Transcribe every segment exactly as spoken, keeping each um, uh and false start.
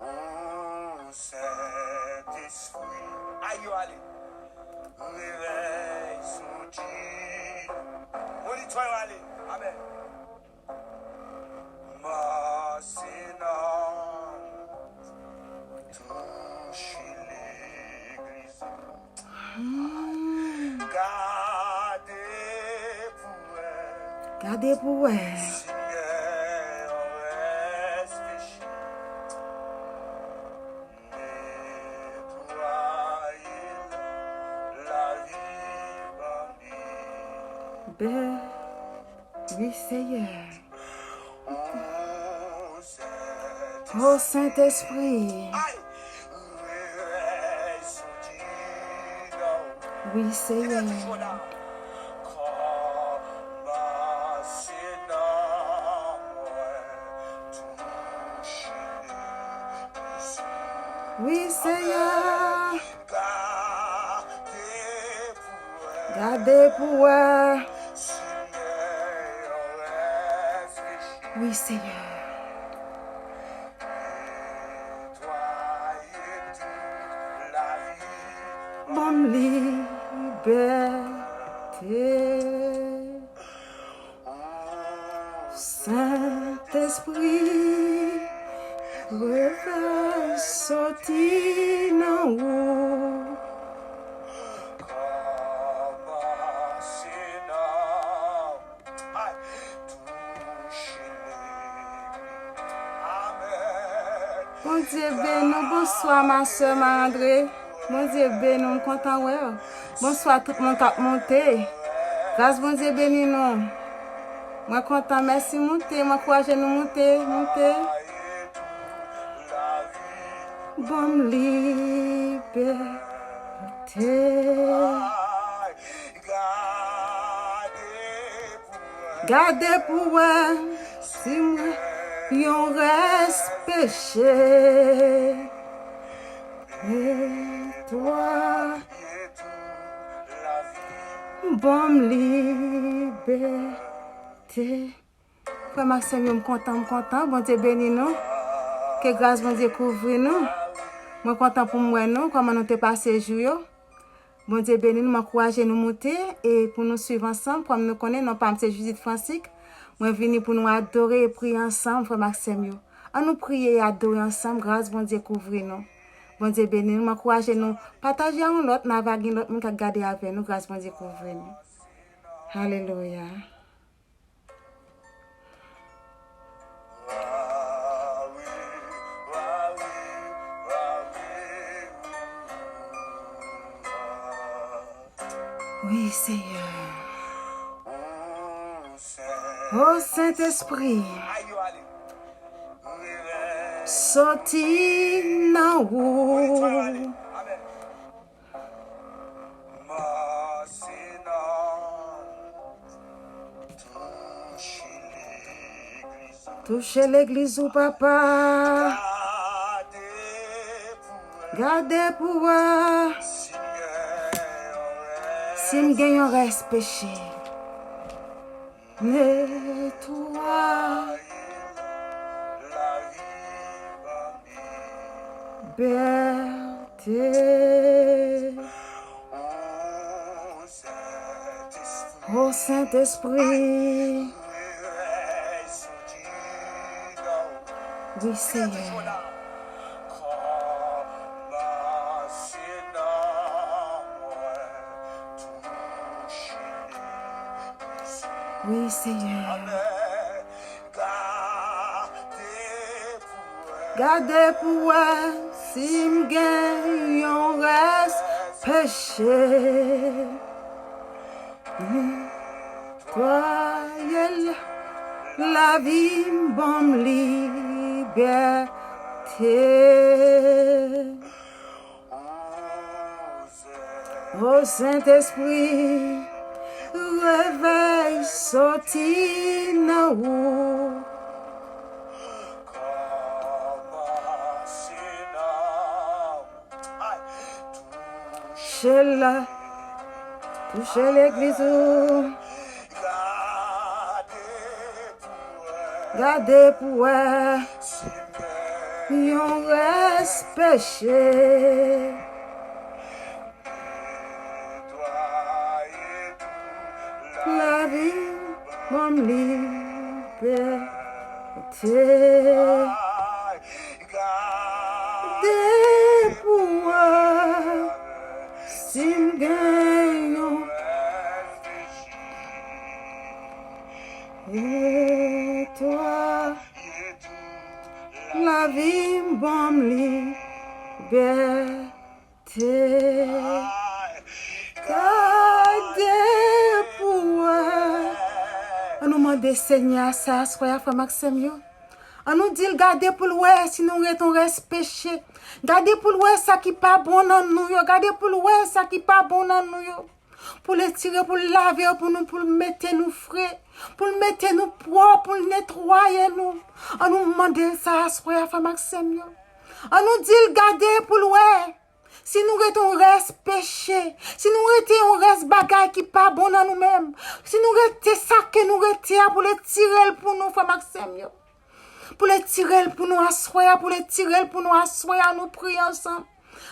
O Sentespri, ay yo ale. Revèy soti. Monitè yo ale. Amèn. Mache nan, touche legliz. Gade pou wè. Gade pou wè. Si gen yon rès peche. Netwaye lavi ban li. Bè, wi, Seyè. O Sentespri. Wi, Seyè. Wi, Seyè. Gade pou wè. Wi, Seyè. Ban m libète. Sentespri, revèy soti nan ou. Bondye beni w. Bonswa, ma sè, ma Andre. Bondye beni w, m kontan wè w. Bonswa tout moun k ap moute. Gras Bondye beni nou. Mwen kontan, mèsi moute, mwen ankouraje nou moute, moute. Ban m libète. Gade pou wè si mwen yon rès peche. Netwaye. Ban m libète. Frè m ak sè m yo, m kontan, m kontan. Bondye beni nou. Ke gras Bondye kouvri nou. Mwen kontan pou m wè nou, kòman nou te pase jou yo. Bondye beni nou, m ankouraje nou moute e pou nou swiv ansanm, kòm nou konnen, non pa m se Judith Francique. Mwen vini pou nou adore e priye ansanm, frè m ak sè m yo. Ann nou priye e adore ansanm, gras Bondye kouvri nou. Bondye beni nou, m ankouraje nou pataje a yon lòt, nan va gen lòt moun k ap gade avè nou, gras Bondye kouvri nou. Alelouya. Wi, Seyè. O Sentespri, soti nan ou. Touche legliz ou, papa. Gade pou wè si m gen yon rès peche. Netwaye. Bète. O Sentespri. Wi, Seyè. Wi, Seyè. Gade pou wè si m gen yon rès peche. Netwaye lavi m, ban m libète. O Sentespri, revèy soti nan ou. Touche l, touche legliz ou. Gade pou wè yon rès peche. Lavi ban m libète. Gade pou wè si m gen yon etwa. Lavi m ban m libète. Gade pou wè. An nou mande Senyè a sa aswè a, frè m ak sè m yo. An nou di l gade pou l wè si nou ret yon rès peche. Gade pou l wè sa ki pa bon nan nou yo. Gade pou l wè sa ki pa bon nan nou yo. Pou l etire, pou l lave yo pou nou, pou l mete nou fre, pou l mete nou pwòp, pou l netwaye nou. An nou mande l sa aswè a, frè m ak sè m yo. An nou di l gade pou l wè. Si nou rete yon rès peche, si nou rete yon rès bagay ki pa bon nan nou menm, si nou rete sa ke nou rete a, pou l etire l pou nou, frè m ak sè m yo. Pou l etire l pou nou aswè a, pou l etire l pou nou aswè a, nou priye ansanm.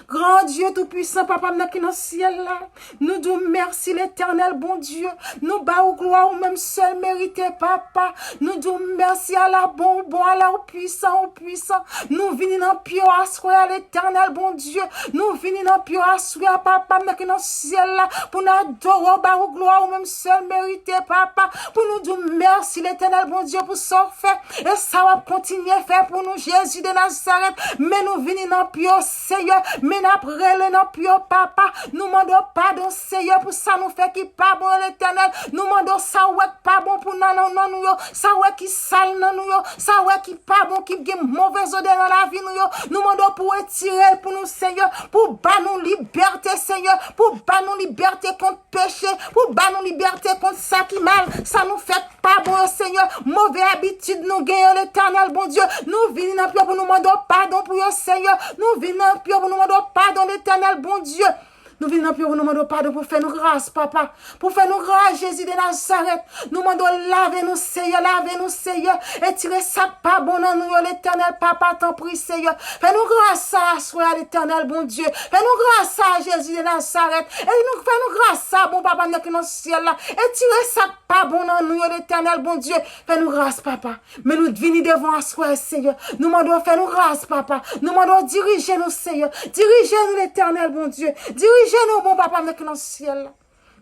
Gran Dye Toupisan, Papa m nan ki nan syèl la, nou di w mèsi, Letènèl Bondye. Nou ba ou glwa, ou menm sèl merite, Papa. Nou di w mèsi, ala bon ou bon, ala ou pwisan, ou pwisan. Nou vini nan pye w aswè a, Letènèl Bondye. Nou vini nan pye w aswè a, Papa m nan ki nan syèl la, pou n adore w, ba ou glwa, ou menm sèl merite, Papa. Pou nou di w mèsi, Letènèl Bondye, pou sa w fè e sa w ap kontinye fè pou nou, Jezi de Nazarèt. Men nou vini nan pye w, Seyè, men n ap rele nan pye w, Papa. Nou mande w padon, Seyè, pou sa nou fè ki pa bon, Letènèl. Nou mande w sa w wè k pa bon pou nan, nan, nan nou yo, sa w wè ki sal nan nou yo, sa w wè ki pa bon, ki gen movèz odè nan lavi nou yo. Nou mande w pou w etire l pou nou, Seyè, pou w ba nou libète, Seyè, pou w ba nou libète kont peche, pou w ba nou libète kont sa ki mal, sa nou fè k pa bon yo, Seyè. Move abitid nou gen yo, Letènèl Bondye. Nou vini nan pye w pou nou mande w padon pou yo, Seyè. Nou vini nan pye w pou nou mande w padon, Letènèl Bondye. Nou vini nan pye w pou nou mande w padon, pou fè nou gras, Papa. Pou fè nou gras, Jezi de Nazarèt. Nou mande w lave nou, Seyè, lave nou, Seyè. Etire sa k pa bon nan nou yo, Letènèl, Papa, tanpri, Seyè. Fè nou gras sa aswè a, Letènèl Bondye. Fè nou gras sa, Jezi de Nazarèt. E nou fè nou gras sa, bon Papa m nan ki nan syèl la. Etire sa k pa bon nan nou yo, Letènèl Bondye. Fè nou gras, Papa. Men nou vini devan w aswè a, Seyè. Nou mande w fè nou gras, Papa. Nou mande w dirije nou, Seyè. Dirije nou, Letènèl Bondye. Dirije nou, bon Papa m nan ki nan syèl la.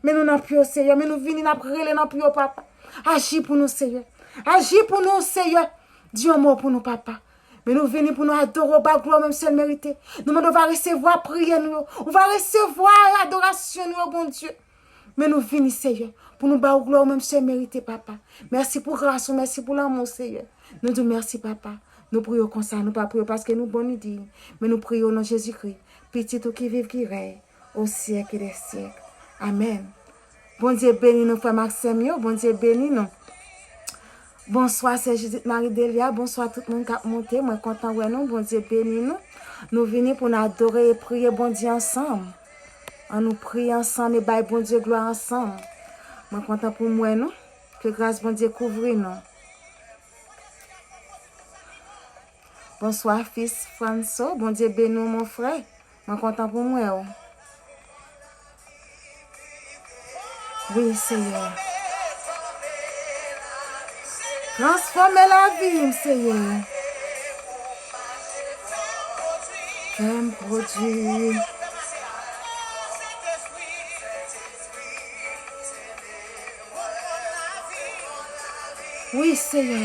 Men nou nan pye w, Seyè. Men nou vini, n ap rele nan pye w, Papa. Aji pou nou, Seyè. Aji pou nou, Seyè. Di yon mo pou nou, Papa. Men nou vini pou nou adore w, ba w glwa, ou menm sèl merite. Nou mande w va resevwa priyè nou yo. Ou va resevwa adorasyon nou yo, Bondye. Men nou vini, Seyè, pou nou ba w glwa, ou menm sèl merite, Papa. Mèsi pou gras ou, mèsi pou lanmou w, Seyè. Nou di w mèsi, Papa. Nou priye w konsa, nou pa priye w paske nou bon ni diy. Men nou priye w nan Jezikri, Pitit ou ki viv, ki rèy o syèk dè syèk. Amèn. Bondye beni nou, frè m ak sè m yo. Bondye beni nou. Bonswa, sè Judith Marie Delia. Bonswa, tout moun k ap moute. Mwen kontan wè nou. Bondye beni nou. Nou vini pou n adore e priye Bondye ansanm. An nou priye ansanm e bay Bondye glwa ansanm. Mwen kontan pou m wè nou. Ke gras Bondye kouvri nou. Bonswa, fis Franso. Bondye beni w, mon frè. Mwen kontan pou m wè w. Wi, Seyè. Transfòme lavi m, Seyè. Fè m pwodui. Wi, Seyè.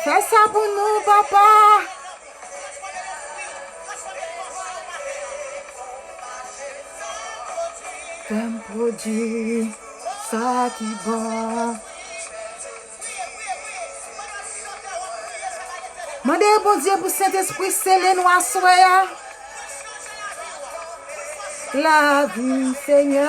Fè sa pou nou, Papa. Fè m pwodui sa ki bon. Mande Bondye pou Sentespri sele nou aswè a. Lavi m, Senyè.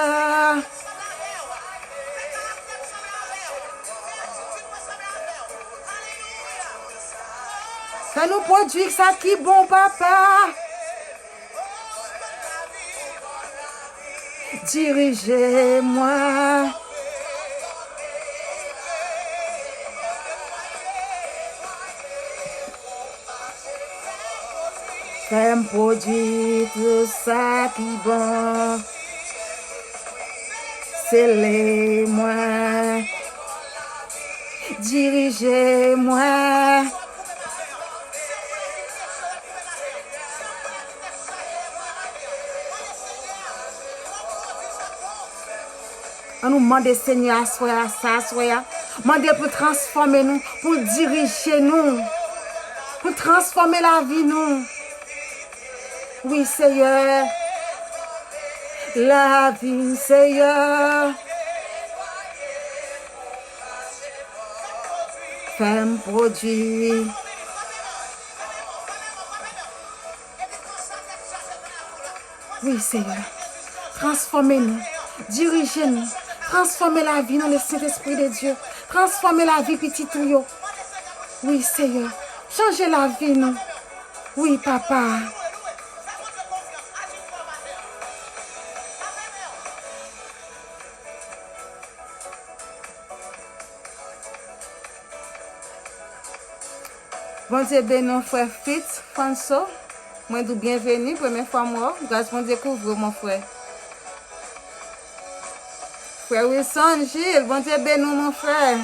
Fè nou pwodui sa ki bon, Papa. Dirije mwen. Fè m pwodui tout sa ki bon. Sele mwen. Dirije mwen. Ann nou mande Senyè aswè a, sa aswè a. Mande pou l transfòme nou, pou l dirije nou, pou l transfòme lavi nou. Wi, Seyè. Lavi m, Seyè. Fè m pwodui. Wi, Seyè. Transfòme nou. Dirije nou. Transfòme lavi nou, le Sentespri de Dye. Transfòme lavi pitit ou yo. Wi, Seyè. Chanje lavi nou. Wi, Papa. Bondye beni w, frè Fitz Fanso. Mwen di w byenveni, premye fwa m wè w. Gras Bondye kouvri w, mon frè. Frè Wilson Gilles, Bondye beni w, mon frè.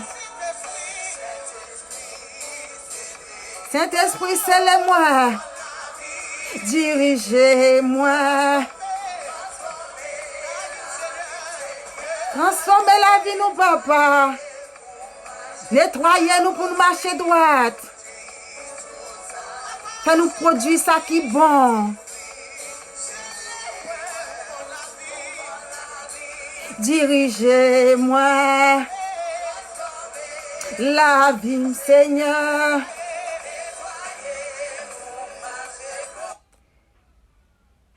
Sentespri, sele mwen. Dirije mwen. Transfòme lavi nou, Papa. Netwaye nou pou nou mache dwat. Fè nou pwodui sa ki bon. Dirije mwen. Lavi m, Senyè.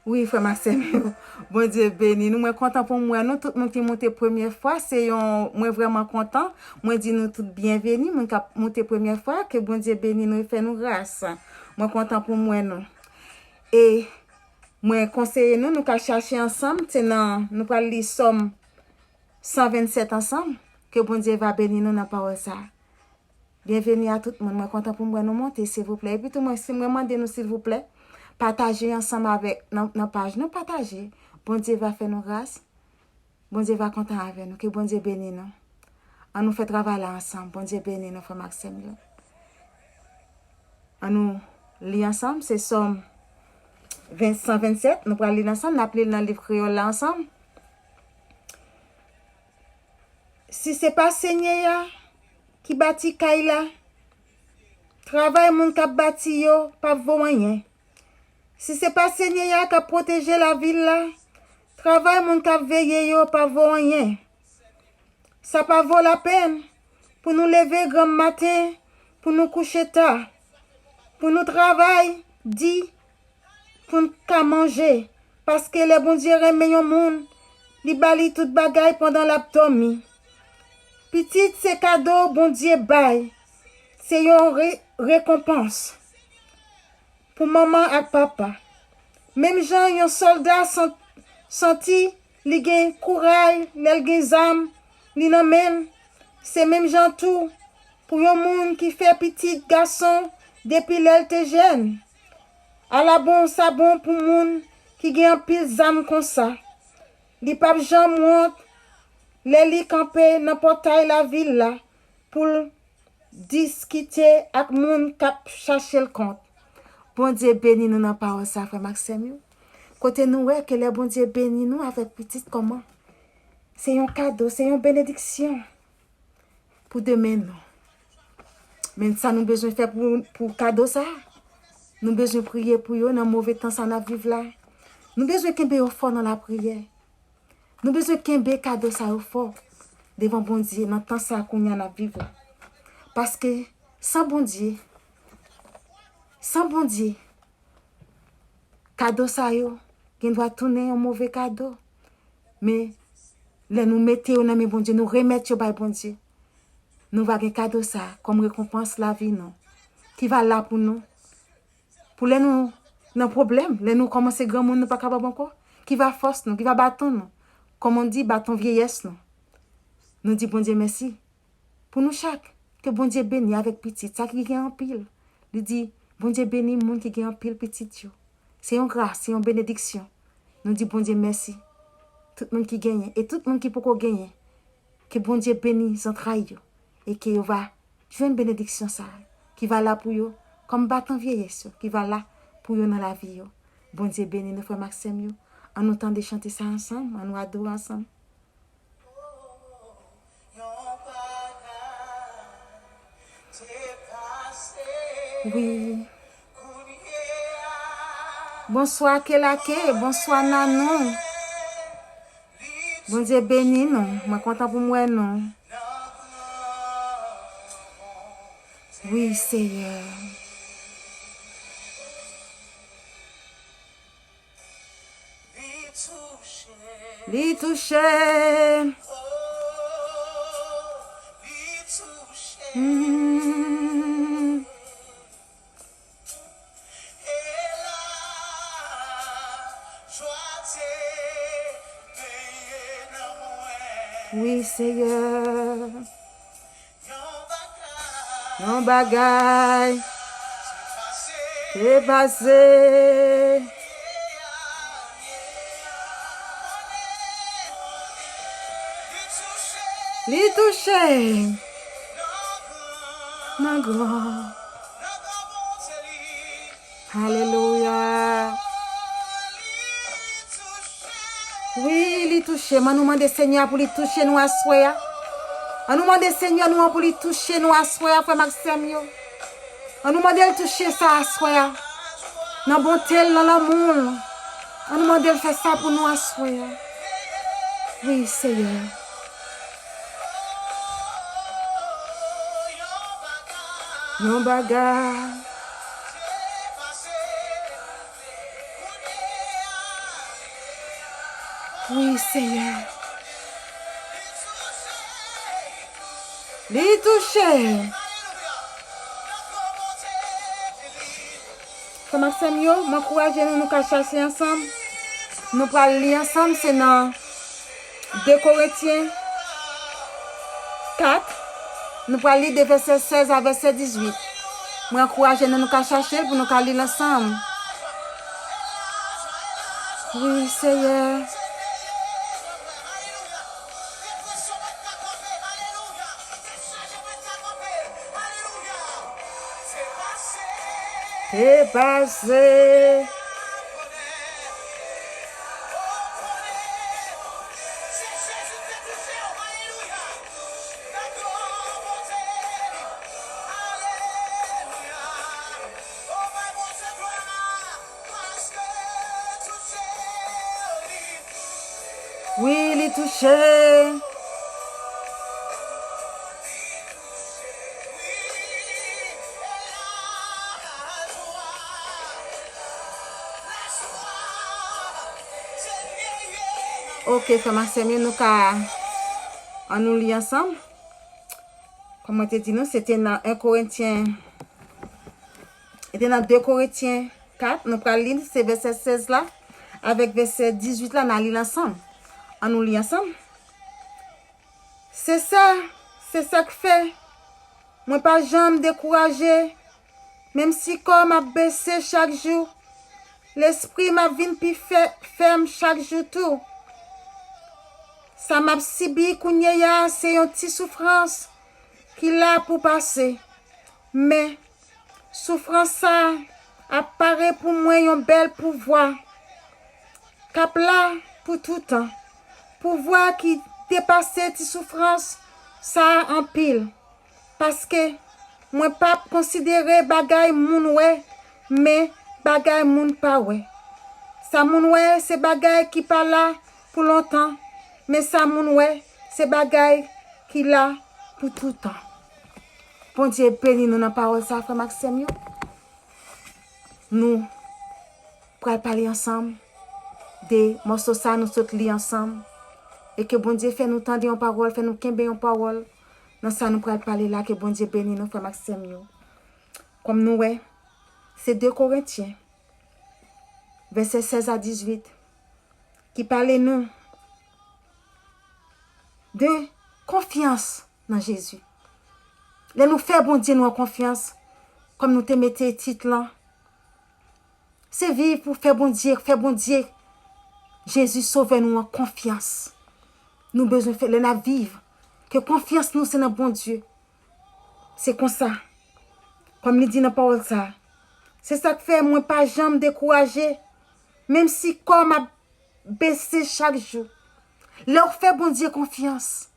Wi, frè m ak sè m yo. Bondye beni nou. Mwen kontan pou m wè nou. Tout moun ki moute premye fwa, se yon, mwen vrèman kontan. Mwen di nou tout byenveni. Moun k ap moute premye fwa, ke Bondye beni nou e fè nou gras. Mwen kontan pou m wè nou. E mwen konseye nou, nou ka chache ansanm, se nan, nou pral li Sòm san vennsèt ansanm. Ke Bondye va beni nou nan pawòl sa a. Byenveni a tout moun. Mwen kontan pou m wè nou monte, silvouplè. Epi tou, mwen, si mwen mande nou, silvouplè, pataje ansanm avèk, nan, nan paj nou, pataje. Bondye va fè nou gras. Bondye va kontan avè nou. Ke Bondye beni nou. An nou fè travay la ansanm. Bondye beni nou, frè m ak sè m yo. An nou li ansanm. Se Sòm ven, san vennsèt. Nou pral li l ansanm. N ap li l nan liv kreyòl la ansanm. Si se pa Senyè a ki bati kay la, travay moun k ap bati yo p ap vo anyen. Si se pa Senyè a k ap pwoteje lavil la, travay moun k ap veye yo pa vo anyen. Sa pa vo lapenn pou nou leve granm maten, pou nou kouche ta, pou nou travay di, pou n ka manje, paske lè Bondye renmen yon moun, li ba li tout bagay pandan l ap dòmi. Pitit se kado Bondye bay, se yon re-, rekonpans pou manman ak papa. Menm jan yon sòlda san-, santi li gen kouray lè l gen zam li nan men l, se menm jan tou pou yon moun ki fè pitit gason depi lè l te jèn. Ala bon sa bon pou moun ki gen anpil zam konsa. Li p ap janm wont lè li kanpe nan pòtay lavil la pou l diskite ak moun k ap chache l kont. Bondye beni nou nan pawòl sa, frè m ak sè m yo. Kote nou wè ke lè Bondye beni nou avèk pitit kòman? Se yon kado, se yon benediksyon pou demen nou. Men sa nou bezwen fè pou, pou kado sa, nou bezwen priye pou yo nan move tan sa n ap viv la. Nou bezwen kenbe yo fò nan lapriyè. Nou bezwen kenbe kado sa yo fò devan Bondye nan tan sa kounye a n ap viv la. Paske san Bondye, san Bondye, kado sa yo gen dwa tounen yon move kado. Men lè nou mete yo nan men Bondye, nou remèt yo bay Bondye, nou va gen kado sa kòm rekonpans lavi nou, ki va la pou nou. Pou lè nou nan pwoblèm, lè nou kòmanse granmoun, nou pa kapab ankò, ki va fòs nou, ki va baton nou. kòman di, baton vyeyès nou. Nou di Bondye mèsi pou nou chak. Ke Bondye beni avèk pitit, sa ki gen anpil. Li di, Bondye beni moun ki gen anpil pitit yo. Se yon gras, se yon benediksyon. Nou di Bondye mèsi. Tout moun ki genyen, e tout moun ki poko genyen, ke Bondye beni zantray yo, e ke yo va jwenn benediksyon sa a, ki va la pou yo, kòm baton vyeyès yo, ki va la pou yo nan lavi yo. Bondye beni nou, frè m ak sè m yo. An nou tande chante sa ansanm, an nou adore ansanm. Wi. Bonswa Kelake, bonswa Nanon. Bondye beni nou. Mwen kontan pou m wè nou. Wi, Seyè. Li touche. Mm. Wi, Seyè. Yon bagay te pase. Li touche nan gran. Alelouya. Wi, li touche m. An nou mande Senyè a pou li touche nou aswè a. An nou mande Senyè nou an pou li touche nou aswè a, frè m ak sè m yo. An nou mande l touche sa aswè a. Nan bonte l, nan lanmou l. An nou mande l fè sa pou nou aswè a. Wi, Seyè. Yon bagay. Wi, Seyè. Li touche. Frè m ak sè m yo, m ankouraje nou, nou ka chache ansanm. Nou pral li ansanm, se nan de Korentyen kat, nou pral li de vèsè sèz a vèsè dizuit. Mwen ankouraje nou, nou ka chache l pou nou ka li l ansanm. Wi, Seyè. Te pase. Wi, li touche. Ok, frè m ak sè m yo, nou ka, an nou li ansanm. Kòm mwen te di nou, se te nan en Korentyen, se te nan de Korentyen kat, nou pral li, se vèsè sèz la, avèk vèsè dizuit la, n a li l ansanm. An nou li ansanm. Se sa, se sa k fè, mwen pa janm dekouraje, menm si kò m ap bese chak jou, lespri m ap vin pi fè-, fèm chak jou tou. Sa m ap sibi kounye a se yon ti soufrans ki la pou pase. Men, soufrans sa a ap pare pou mwen yon bèl pouvwa k ap la pou toutan. Pouvwa ki depase ti soufrans sa a anpil. Paske mwen p ap konsidere bagay moun wè, men bagay moun pa wè. Sa moun wè, se bagay ki pa la pou lontan, men sa moun wè, se bagay ki la pou toutan. Bondye beni nou nan pawòl sa, frè m ak sè m yo. Nou pral pale ansanm de mòso sa nou sot li ansanm. E ke Bondye fè nou tande yon pawòl, fè nou kenbe yon pawòl nan sa nou pral pale la, ke Bondye beni nou, frè m ak sè m yo. Kòm nou wè, se de Korentyen, vèsè sèz a dizuit, ki pale nou de konfyans nan Jezi. Lè nou fè Bondye nou an konfyans, kòm nou te mete tit lan, se viv pou fè Bondye, fè Bondye, Jezi Sovè nou an konfyans. Nou bezwen fè, lè n ap viv, ke konfyans nou se nan Bondye. Se konsa, kòm li di nan pawòl sa, se sa k fè mwen pa janm dekouraje, menm si kò m ap bese chak jou. Lè w fè Bondye konfyans,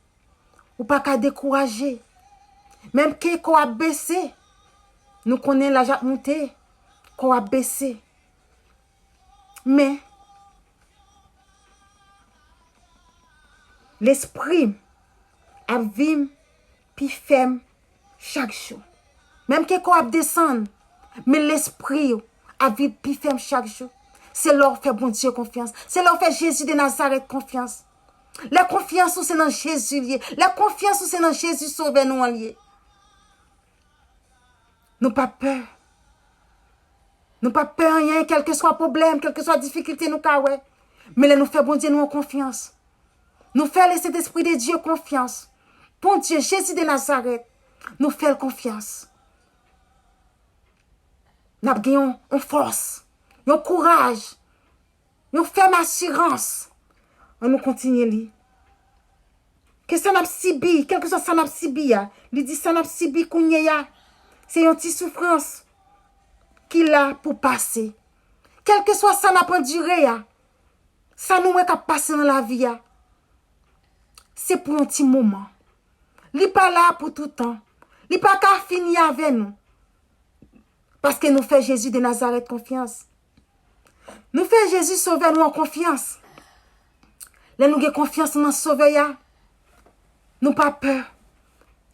ou pa ka dekouraje. Menm ke kò w ap bese, nou konnen laj ap moute, kò w ap bese. Men, lespri m ap vin pi fèm chak jou. Menm ke kò w ap desann, men lespri w ap vin pi fèm chak jou. Se lè w fè Bondye konfyans. Se lè w fè Jezi de Nazarèt konfyans. Lè konfyans ou se nan Jezi l ye. Lè konfyans ou se nan Jezi Sovè nou an l ye. Nou p ap pè. Nou p ap pè anyen, kèlkeswa pwoblèm, kèlkeswa difikilte nou ka wè. Men lè nou fè Bondye nou an konfyans, nou fè Lesentespri de Dye konfyans. Bondye, Jezi de Nazarèt, nou fè l konfyans. N ap gen yon, yon fòs, yon kouraj, yon fèm asirans. Ann nou kontinye li. Ke sa n ap sibi, kèlkeswa sa n ap sibi a, li di sa n ap sibi kounye a, se yon ti soufrans ki la pou pase. Kèlkeswa sa n ap andire a, sa nou wè k ap pase nan lavi a, se pou yon ti moman. Li pa la pou toutan. Li pa ka fini avè nou. Paske nou fè Jezi de Nazarèt konfyans. Nou fè Jezi Sovè nou an konfyans. Lè nou gen konfyans nan Sovè a, nou pa pè.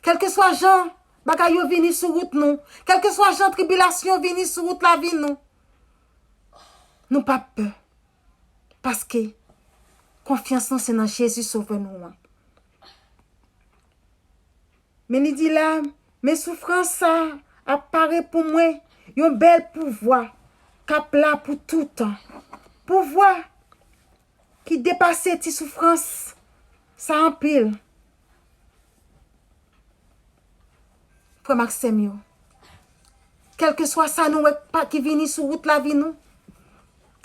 Kèlkeswa jan bagay yo vini sou wout nou, kèlkeswa jan tribilasyon vini sou wout lavi nou, nou pa pè. Paske konfyans nou se nan Jezi Sovè nou an. Men li di la, men soufrans sa ap pare pou mwen yon bèl pouvwa k ap la pou toutan. Pouvwa ki depase ti soufrans sa anpil. Frè m ak sè m yo, kèlkeswa sa nou wè pa, ki vini sou wout lavi nou,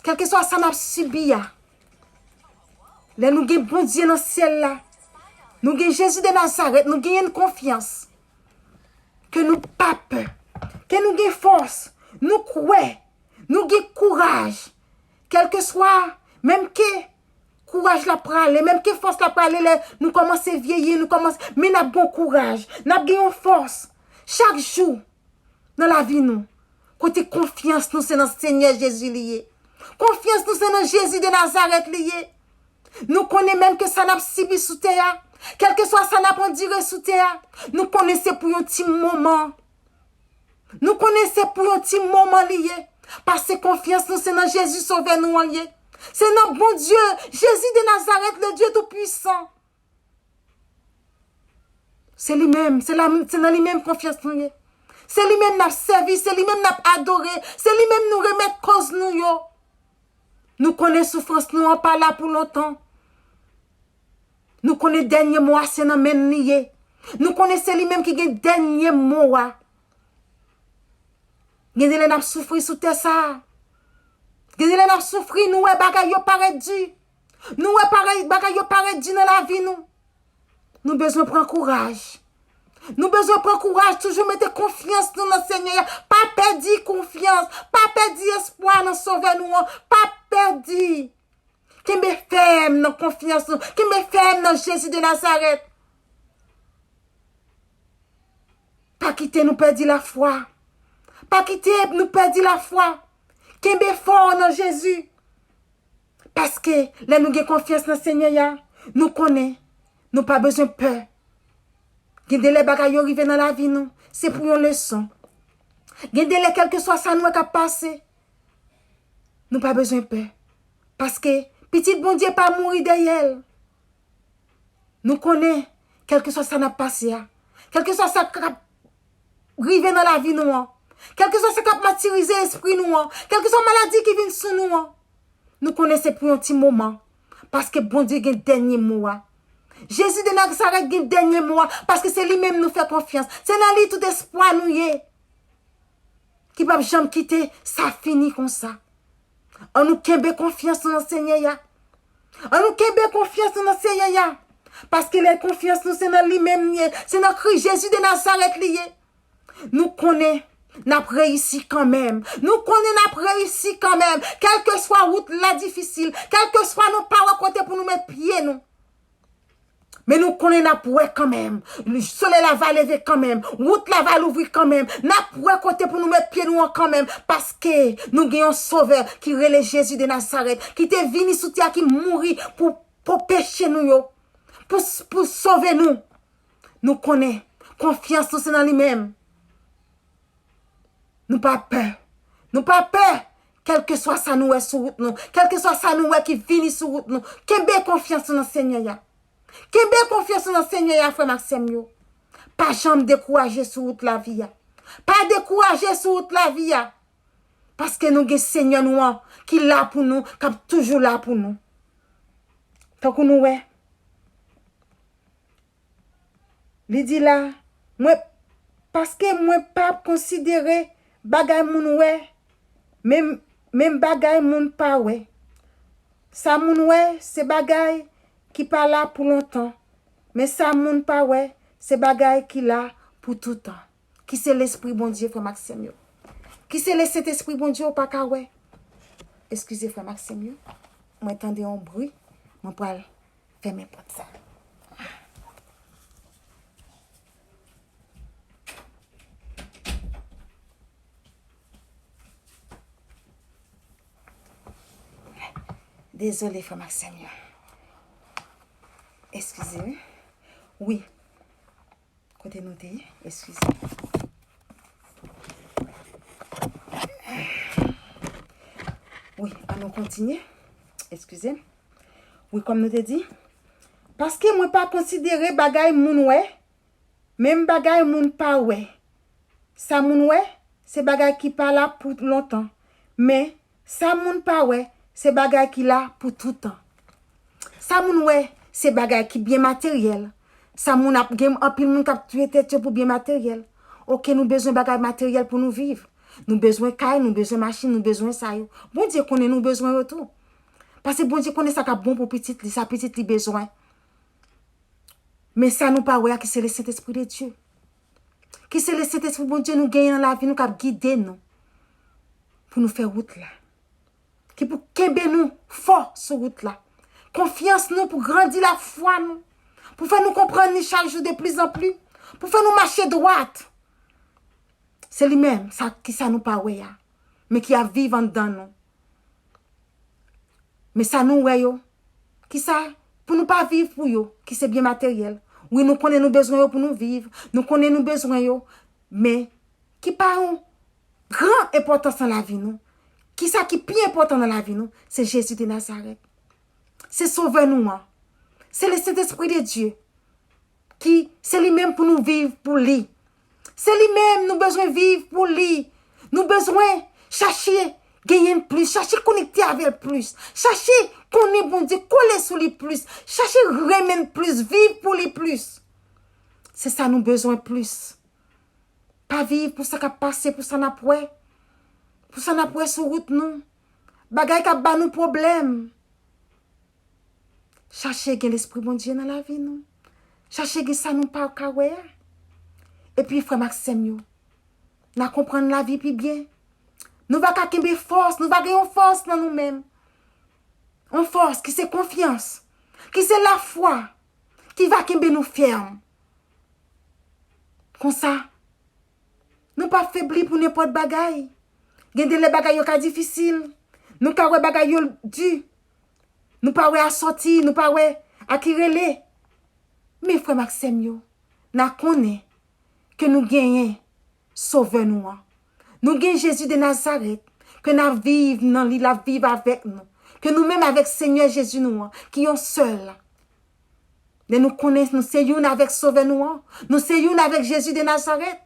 kèlkeswa sa n ap sibi a, lè nou gen Bondye nan syèl la, nou gen Jezi de Nazarèt, nou genyen konfyans ke nou pa pè, ke nou gen fòs, nou kwè, nou gen kouraj, kèlkeswa, menm ke kouraj la prale, menm ke fòs la prale, lè nou kòmanse vyeyi, nou kòmanse, men n ap gen yon kouraj, n ap gen yon fòs chak jou nan lavi nou. Kote konfyans nou se nan Senyè Jezi li ye. Konfyans nou se nan Jezi de Nazarèt li ye. Nou konnen menm ke sa n ap sibi sou tè a, kèlkeswa sa n ap andire sou tè a, nou konnen se pou yon ti moman. Nou konnen se pou yon ti moman li ye. Paske konfyans nou se nan Jezi Sovè nou an l ye. Se nan Bondye, Jezi de Nazarèt, le Dieu Tout-Puissant. Se li menm, se la, se nan li menm konfyans nou ye. Se li menm n ap sèvi, se li menm n ap adore, se li menm nou remèt koz nou yo. Nou konnen soufrans nou an pa la pou lontan. Nou konnen dènye mo a se nan men n li ye. Nou konnen se li menm ki gen dènye mo a. Gen de lè n ap soufri sou tè sa a. Gen de lè n ap soufri, nou wè bagay yo parèt di. Nou wè parèt, bagay yo parèt di nan lavi nou. Nou bezwen pran kouraj. Nou bezwen pran kouraj, toujou mete konfyans nou nan Senyè a. Pa pèdi konfyans, pa pèdi espwa nan Sovè nou an. Pa pèdi. Kenbe fèm nan konfyans nou. Kenbe fèm nan Jezi de Nazarèt. Pa kite nou pèdi lafwa. Pa kite nou pèdi lafwa. Kenbe fò nan Jezi. Paske lè nou gen konfyans nan Senyè a, nou konnen nou pa bezwen pè. Gen de lè bagay yo rive nan lavi nou, se pou yon leson. Gen de lè kèlkeswa sa nou wè k ap pase, nou pa bezwen pè. Paske pitit Bondye pa mouri dèyè l. Nou konnen, kèlkeswa sa n ap pase a, kèlkeswa sa k ap rive nan lavi nou an, kèlkeswa sa k ap matirize espri nou an, kèlkeswa maladi ki vin sou nou an, nou konnen se pou yon ti moman. Paske Bondye gen dènye mo a. Jezi de Nazarèt gen dènye mo a, paske se li menm nou fè konfyans. Se nan li tout espwa nou ye. Ki p ap janm kite sa fini konsa. Ann nou kenbe konfyans nou nan Senyè a. Ann nou kenbe konfyans nou nan Senyè a. Paske lè konfyans nou se nan li menm li ye, se nan Kris Jezi de Nazarèt li ye. Nou konnen n ap reyisi kanmenm. Nou konnen n ap reyisi kanmenm. Kèlkeswa wout la difisil, kèlkeswa nou pa wè kote pou nou met pye nou. Men nou konnen n ap wè kanmenm. Solèy la va leve kanmenm. Wout la va louvri kanmenm. N ap wè kote pou nou met pye nou an kanmenm. Paske nou gen yon Sovè ki rele Jezi de Nazarèt, ki te vini sou tè a, ki mouri pou, pou peche nou yo, pou, pou sove nou. Nou konnen konfyans nou se nan li menm. Nou pa pè. Nou pa pè. Kèlkeswa sa nou wè sou wout nou, kèlkeswa sa nou wè ki vini sou wout nou, kenbe konfyans nou nan Senyè a. Kenbe konfyans nou nan Senyè a, frè m ak sè m yo. Pa janm dekouraje sou wout lavi a. Pa dekouraje sou wout lavi a. Paske nou gen Senyè nou an ki la pou nou, k ap toujou la pou nou. Tankou nou wè, li di la, mwen, paske mwen pa konsidere bagay moun wè, menm, menm bagay moun pa wè. Sa moun wè, se bagay ki pa la pou lontan, men sa moun pa wè, se bagay ki la pou toutan. Ki se Lespri Bondye, frè m ak sè m yo. Ki se le Sentespri Bondye ou pa ka wè. Eskize, frè m ak sè m yo. Mwen tande yon bri. Mwen pral fèmen pòt sa. Dezole, frè m ak sè m yo. Eskize, wi. Wi. Kote nou te ye? Eskize. Wi, ann nou kontinye. Eskize. Wi, kòm nou te di, paske mwen pa konsidere bagay moun wè, menm bagay moun pa wè. Sa moun wè, se bagay ki pa la pou lontan. Men, sa moun pa wè, se bagay ki la pou toutan. Sa moun wè, se bagay ki byen materyèl. Sa moun ap gen anpil moun k ap touye tèt yo pou byen materyèl. Oke, nou bezwen bagay materyèl pou nou viv. Nou bezwen kay, nou bezwen machin, nou bezwen sa yo. Bondye konnen nou bezwen yo tou. Paske Bondye konnen sa k ap bon pou pitit li, sa pitit li bezwen. Men sa nou pa wè a ki se le Sentespri de Dye. Ki se le Sentespri Bondye nou genyen nan lavi nou k ap gide nou. Pou nou fè wout la. Ki pou kenbe nou fò sou wout la. Konfyans nou pou grandi lafwa nou. Pou fè nou konprann li chak jou de pli zan pli. Pou fè nou mache dwat. Se li menm, sa, ki sa nou pa wè a. Men ki ap viv anndan nou. Men sa nou wè yo, ki sa, pou nou pa viv pou yo, ki se byen materyèl. Wi, nou konnen nou bezwen yo pou nou viv. Nou konnen nou bezwen yo. Men, ki pa yon gran enpòtans nan lavi nou. Ki sa ki pi enpòtan nan lavi nou? Se Jezi de Nazarèt. Se Sovè nou an. Se le Sentespri de Dye. Ki se li menm pou nou viv pou li. Se li menm nou bezwen viv pou li. Nou bezwen chache genyen plis, chache konekte avè l plis. Chache konnen Bondye, kole sou li plis. Chache renmen l plis, viv pou li plis. Se sa nou bezwen plis. Pa viv pou sa k ap pase, pou sa n ap wè. Pou sa n ap wè sou wout nou. Bagay k ap ba nou pwoblèm. Chache gen Lespri Bondye nan lavi nou. Chache gen sa nou pa ka wè a. Epi, frè m ak sè m yo, n a konprann lavi pi byen. Nou va ka kenbe fòs, nou va gen yon fòs nan nou menm. Yon fòs ki se konfyans, ki se lafwa, ki va kenbe nou fèm. Konsa, nou p ap febli pou nenpòt bagay. Gen de lè bagay yo ka difisil. Nou ka wè bagay yo di. Nou pa wè a sòti, nou pa wè a ki rele. Men frè m ak sè m yo, n a konnen ke nou genyen Sovè nou an. Nou gen Jezi de Nazarèt, ke n ap viv nan li, l ap viv avèk nou. Ke nou menm avèk Senyè Jezi nou an, ki yon sèl. Lè nou konnen nou se youn avèk Sovè nou an, nou se youn avèk Jezi de Nazarèt.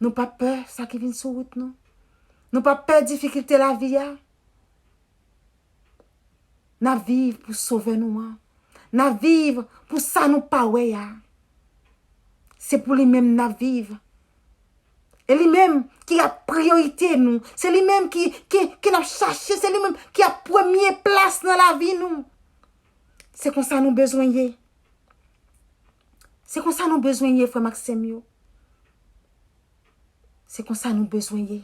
Nou p ap pè sa ki vin sou wout nou. Nou p ap pè difikilte lavi a. N ap viv pou Sovè nou an. N ap viv pou sa nou pa wè a. Se pou li menm n ap viv. E li menm ki ap priyorite nou. Se li menm ki, ki, ki n ap chache. Se li menm ki ap premye plas nan lavi nou. Se konsa nou bezwen ye. Se konsa nou bezwen ye, frè m ak sè m yo. Se konsa nou bezwen ye.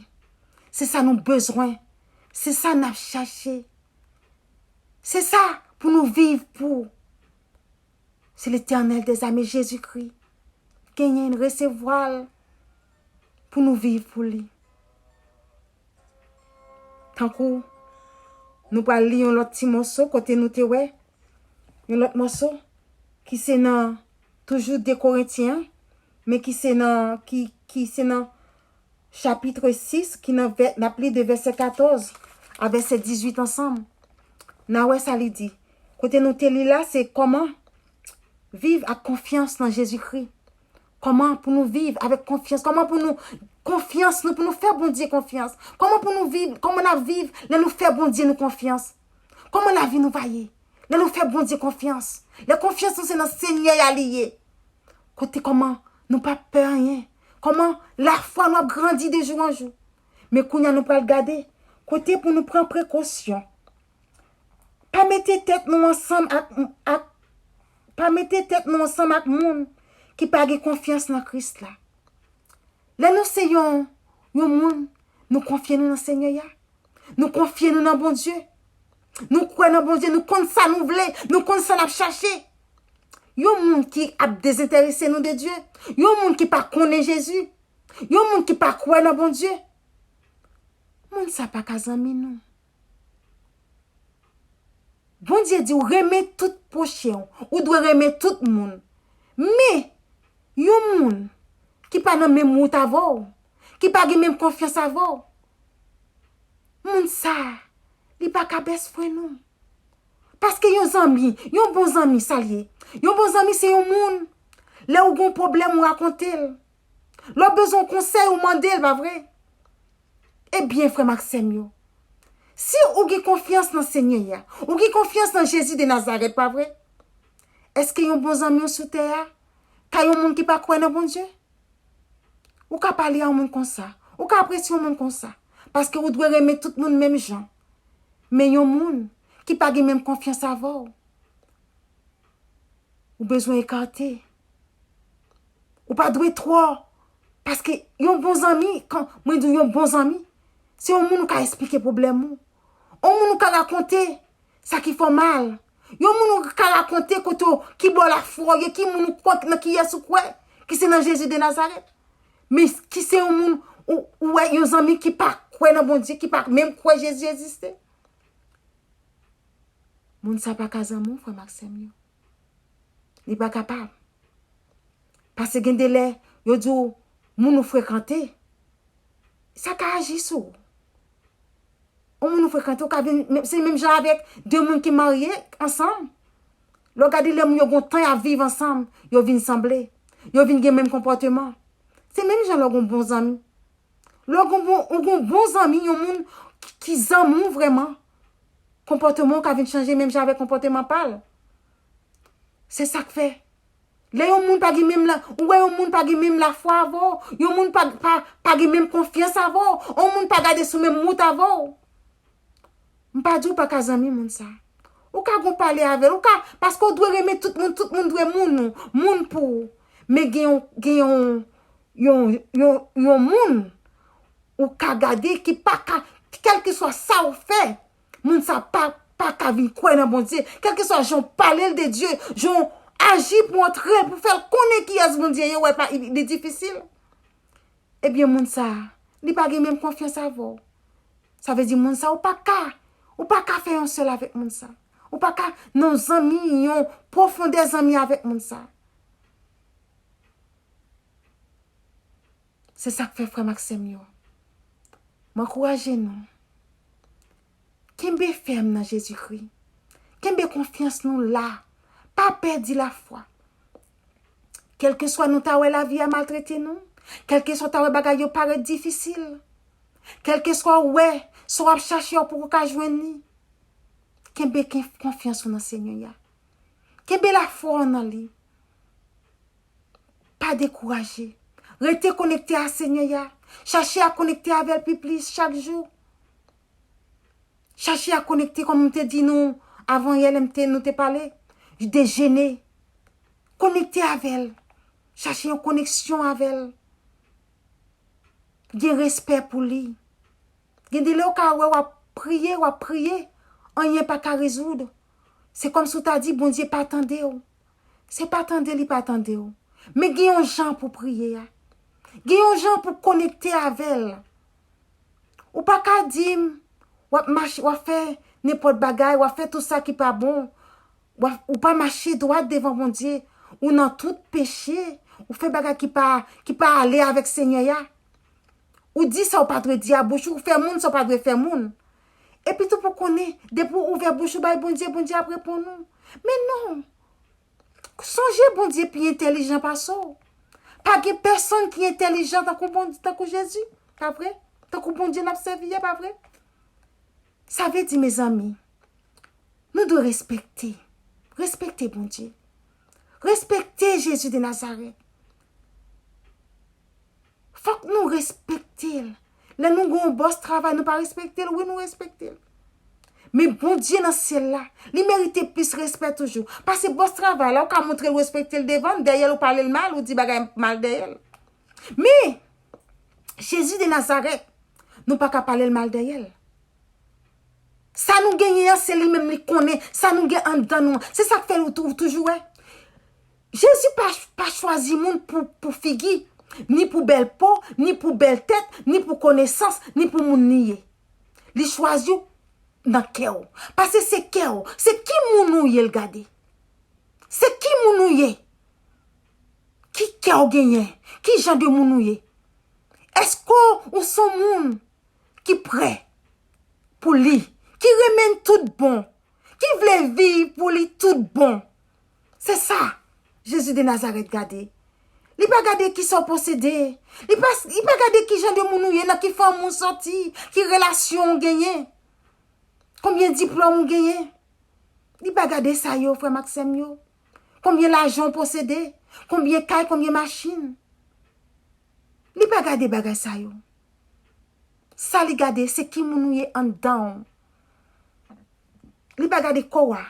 Se sa nou bezwen. Se sa n ap chache. Se sa pou nou viv pou. Se Letènèl dèzame, Jezikri. Genyen, resevwa l pou nou viv pou li. Tankou nou pral li yon lòt ti mòso kote nou te wè yon lòt mòso ki se nan toujou de Korentyen, men ki se nan ki, ki se nan chapit sis ki nan vè, n ap li de vèsè katòz a vèsè dizuit ansanm. N a wè sa li di. Kote nou te li la, se kòman viv ak konfyans nan Jezikri. Kòman pou nou viv avèk konfyans? Kòman pou nou, konfyans nou, pou nou fè Bondye konfyans? Kòman pou nou viv? Kòman n ap viv lè nou fè Bondye nou konfyans? Kòman lavi nou va ye lè nou fè Bondye konfyans? Lè konfyans nou se nan Senyè a li ye. Kote kòman nou pa pè anyen? Kòman lafwa nou ap grandi de jou an jou? Men kounye a nou pral gade kote pou nou pran prekosyon. Pa mete tèt nou ansanm ak, ak, pa mete tèt nou ansanm ak moun ki pa gen konfyans nan Kris la. Lè nou se yon, yon moun, nou konfye nou nan Senyè a. Nou konfye nou nan Bondye. Nou kwè nan Bondye, nou konn sa nou vle, nou konn sa n ap chache. Yon moun ki ap dezenterese nou de Dye, yon moun ki pa konnen Jezi, yon moun ki pa kwè nan Bondye, moun sa pa ka zanmi nou. Bondye di w renmen tout pwochen w, ou dwe renmen tout moun. Men, yon moun ki pa nan menm wout avè w, ki pa gen menm konfyans avè w, moun sa a, li pa ka best friend ou. Paske yon zanmi, yon bon zanmi, sa l ye? Yon bon zanmi se yon moun, lè ou gen yon pwoblèm, ou rakonte l. Lè w bezwen yon konsèy, ou mande l, pa vre? Ebyen, frè m ak sè m yo, si ou gen konfyans nan Senyè a, ou gen konfyans nan Jezi de Nazarèt, pa vre? Èske yon bon zanmi w sou tè a ka yon moun ki pa kwè nan Bondye? Ou ka pale a yon moun konsa. Ou ka apresye yon moun konsa. Paske ou dwe renmen tout moun menm jan. Men yon moun ki pa gen menm konfyans avè w, ou bezwen ekate. Ou pa dwe twò. Paske yon bon zanmi, kan mwen di w yon bon zanmi, se yon moun ou ka esplike pwoblèm ou. Yon moun ou ka rakonte sa ki fè w mal. Yon moun ou ka rakonte kote w, ki bò lafwa w ye, ki moun ou kwè, nan kiyès ou kwè, ki se nan Jezi de Nazarèt. Men ki se yon moun ou, ou wè yon zanmi ki pa kwè nan Bondye, ki pa menm kwè Jezi egziste. Moun sa pa ka zanmi w, frè m ak sè m yo. Li pa kapab. Paske gen de lè, yo di w, moun ou frekante, sa ka aji sou ou. Yon moun ou frekante, ou ka vin, men, se menm jan avèk de moun ki marye ansanm. Lè w gade lè moun yo gon tan y ap viv ansanm, yo vin sanble. Yo vin gen menm konpòteman. Se menm jan lè w gon bon zanmi. Lè w gon bon, ou gon bon zanmi, yon moun ki, ki zanmi w vrèman, konpòteman w ka vin chanje menm jan avèk konpòteman pa l. Se sa k fè. Lè yon moun pa gen menm la, ou wè yon moun pa gen menm lafwa avè w, yon moun pa, pa, pa gen menm konfyans avè w, yon moun pa gade sou menm wout avè w. M pa di w pa ka zanmi moun sa. Ou ka gon pale avè l, ou ka, paske w dwe renmen tout moun, tout moun dwe moun ou, moun pou ou. Men gen yon, gen yon, yon, yon, yon moun ou ka gade ki pa ka, kèlkeswa sa w fè, moun sa pa, pa ka vin kwè nan Bondye. Kèlkeswa jan w pale l de Dye, jan w aji pou antre l, pou fè l konnen kiyès Bondye ye, w wè pa, li, li difisil. Ebyen, moun sa, li pa gen menm konfyans avè w. Sa vle di, moun sa, ou pa ka, ou pa ka fè yon sèl avèk moun sa. Ou pa ka nan zanmi, yon pwofondè zanmi avèk moun sa. Se sa k fè, frè m ak sè m yo, m ankouraje nou. Kenbe fèm nan Jezikri. Kenbe konfyans nou la. Pa pèdi lafwa. Kèlkeswa nou ta wè lavi a maltrete nou, kèlkeswa w ta wè bagay yo parèt difisil, kèlkeswa w wè sa w ap chache a w poko ka jwenn li, kenbe ken-, konfyans ou nan Senyè a. Kenbe lafwa w nan li. Pa dekouraje. Rete konekte a Senyè a. Chache a konekte avè l pi plis chak jou. Chache a konekte, kòm m te di nou avan yè, lè m te, nou te pale, de jene. Konekte avè l. Chache yon koneksyon avè l. Gen respè pou li. Gen de lè w ka wè w ap priye, w ap priye, anyen pa ka rezoud. Se kòmsi w ta di Bondye pa tande w. Se pa tande li pa tande w. Men gen yon jan pou priye a. Gen yon jan pou konekte avè l. Ou pa ka di m, w ap mache, w ap fè nenpòt bagay, w ap fè tout sa ki pa bon. W ap, ou pa mache dwat devan Bondye. Ou nan tout peche. Ou fè bagay ki pa, ki pa ale avèk Senyè a. Ou di sa w pa dwe di a bouch ou, ou fè moun sa w pa dwe fè moun. Epi tou pou konnen, depi w ouvè bouch ou bay Bondye, Bondye ap reponn ou. Men non. Sonje Bondye pi entèlijan pase w. Pa gen pèsonn ki entèlijan tankou Bondye, tankou Jezi, pa vre? Tankou Bondye n ap sèvi a, pa vre? Sa vle di, mezanmi, nou dwe respekte. Respekte Bondye. Respekte Jezi de Nazarèt. Fòk nou respekte l. Lè nou gen yon bòs travay, nou pa respekte l, wi, nou respekte l. Men Bondye nan syèl la, li merite plis respè toujou. Pase bòs travay la, ou ka montre l respekte l devan l, dèyè l ou pale l mal, ou di bagay mal dèyè l. Men, Jezi de Nazarèt, nou pa ka pale l mal dèyè l. Sa nou genyen an, se li menm li konnen. Sa nou gen anndan nou an, se sa k fè ou tou-, ou toujou wè. Jezi pa, pa chwazi moun pou, pou figi, ni pou bèl po, ni pou bèl tèt, ni pou konesans, ni pou moun li ye. Li chwazi w nan kè w. Pase se kè w, se ki moun ou ye l gade. Se ki moun ou ye. Ki kè w genyen? Ki jan de moun ou ye? Èske w se yon moun ki prè pou li, ki renmen l tout bon, ki vle viv pou li tout bon? Se sa Jezi de Nazarèt gade. Li pa gade kisa w posede. Li pa, li pa gade ki jan de moun ou ye, nan ki fanmi w soti, ki relasyon w genyen, konbyen diplòm ou genyen. Li pa gade sa yo, frè m ak sè m yo. Konbyen lajan w posede, konbyen kay, konbyen machin. Li pa gade bagay sa yo. Sa li gade, se ki moun ou ye anndan w. Li pa gade kò w a.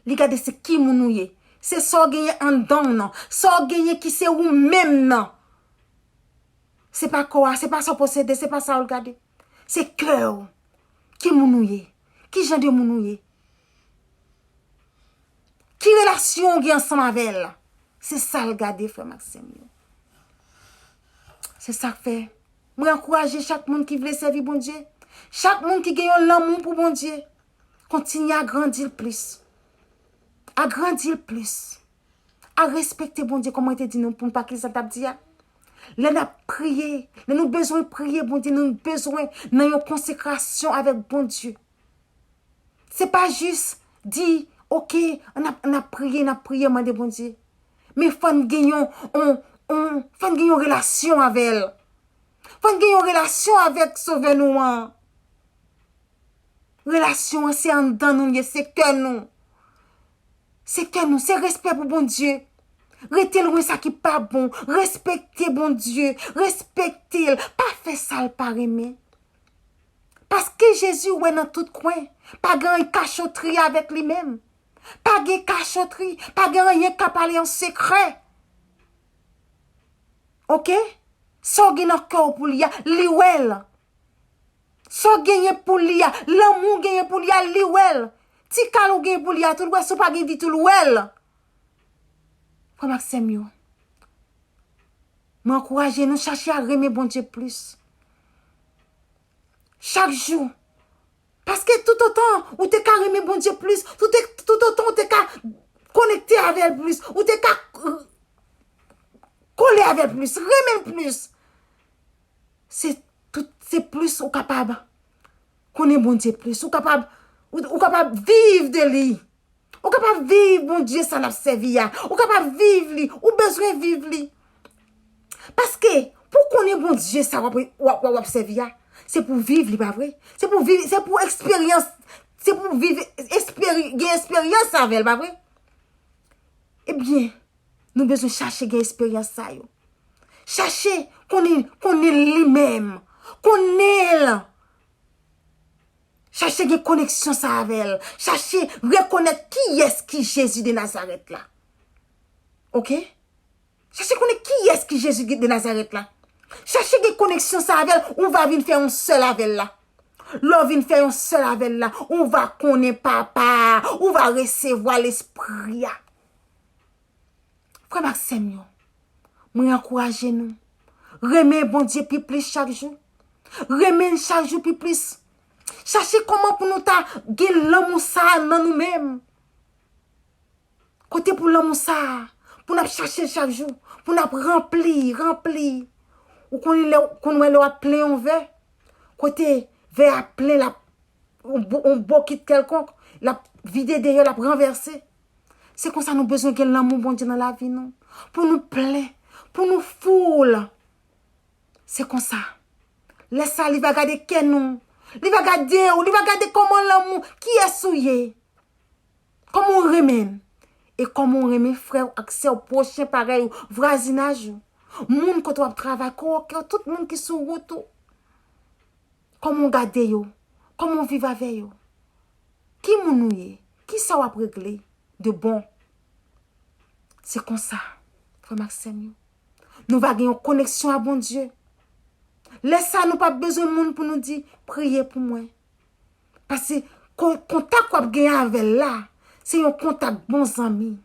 Li gade se ki moun ou ye. Se sa w genyen anndan w nan. Sa w genyen ki se ou menm nan. Se pa kò a, se pa sa w posede, se pa sa w gade. Se kè w. Ki moun ou ye? Ki jan de moun ou ye? Ki relasyon w gen ansanm avè l? Se sa l gade, frè m ak sè m yo. Se sa k fè mwen ankouraje chak moun ki vle sèvi Bondye, chak moun ki gen yon lanmou pou Bondye, kontinye agrandi l plis. Agrandi l plis. A respekte Bondye, kòm mwen te di nou, pou n pa ki sa t ap di a. Lè n ap priye, lè nou bezwen priye Bondye, nou bezwen nan yon konsekrasyon avèk Bondye. Se pa jis di, oke, n ap, n ap priye, n ap priye, mande Bondye. Men fò n gen yon, yon, yon, fò n gen yon relasyon avè l. Fò n gen yon relasyon avèk Sovè nou an. Relasyon an se anndan nou l ye, se kè nou. Se kè nou, se respè pou Bondye. Rete lwen sa ki pa bon. Respekte Bondye. Respekte l. Pa fè sa l pa renmen. Paske Jezi wè nan tout kwen. Pa gen anyen kachotri avèk li menm. Pa gen kachotri. Pa gen anyen k ap pale an sekrè. Oke? Sa w gen nan kè w pou li a, li wè l. Sa w genyen pou li a, lanmou w genyen pou li a, li wè l. Ti kal ou genyen pou li a, tou l wè, si w pa gen ditou, l wè l. Frè m ak sè m yo, mwen ankouraje nou chache a renmen Bondye plis. Chak jou. Paske toutotan ou te ka renmen Bondye plis, tout, toutotan ou te ka konekte avè l plis, ou te ka, euh, kole avè l plis, renmen l plis. Se tout, se plis ou kapab konnen Bondye plis, ou kapab, ou, ou kapab viv de li. Ou kapab viv Bondye sa n ap sèvi a. Ou kapab viv li. Ou bezwen viv li. Paske, pou konnen Bondye sa w ap, w ap, w ap, w ap sèvi a, se pou viv li, pa vre? Se pou viv, se pou eksperyans, se pou viv, esperi-, gen esperyans avè l, pa vre? Ebyen, nou bezwen chache gen esperyans sa yo. Chache konnen, konnen li menm. Konnen l. Chache gen koneksyon sa avè l. Chache rekonèt kiyès ki Jezi de Nazarèt la. Oke? Chache konnen kiyès ki Jezi de Nazarèt la. Chache gen koneksyon sa avè l, ou va vin fè yon sèl avè l la. Lè w vin fè yon sèl avè l la, ou va konnen Papa a, ou va resevwa Lespri a. Frè m ak sè m yo, mwen ankouraje nou. Renmen Bondye pi plis chak jou. Renmen l chak jou pi plis. Chache kòman pou nou ta gen lanmou sa a nan nou menm. Kote pou lanmou sa a, pou n ap chache l chak jou, pou n ap ranpli, ranpli. Ou konn lè, ou konn wè lè w ap plen yon vè, kote vè a plen, l ap, yon bo-, yon bokit kèlkonk, l ap vide deyò, l ap ranvèse. Se konsa nou bezwen gen lanmou Bondye nan lavi nou. Pou nou plen, pou nou full. Se konsa. Lè sa, li va gade kè nou. Li va gade w, li va gade kòman lanmou, kiyès ou ye. Kòman w renmen l. E kòman w renmen frè w ak sè w, pwochen parèy ou, vwazinaj ou. Moun kote w ap travay, kowòkè w, tout moun ki sou wout ou. Kòman w gade yo? Kòman w viv avè yo? Ki moun ou ye? Kisa w ap regle de bon? Se konsa, frè m ak sè m yo. Nou va gen yon koneksyon a Bondye. Lè sa, nou p ap bezwen moun pou nou di, "Priye pou mwen." Paske ko-, kontak w ap gen avè l la, se yon kontak bon zanmi.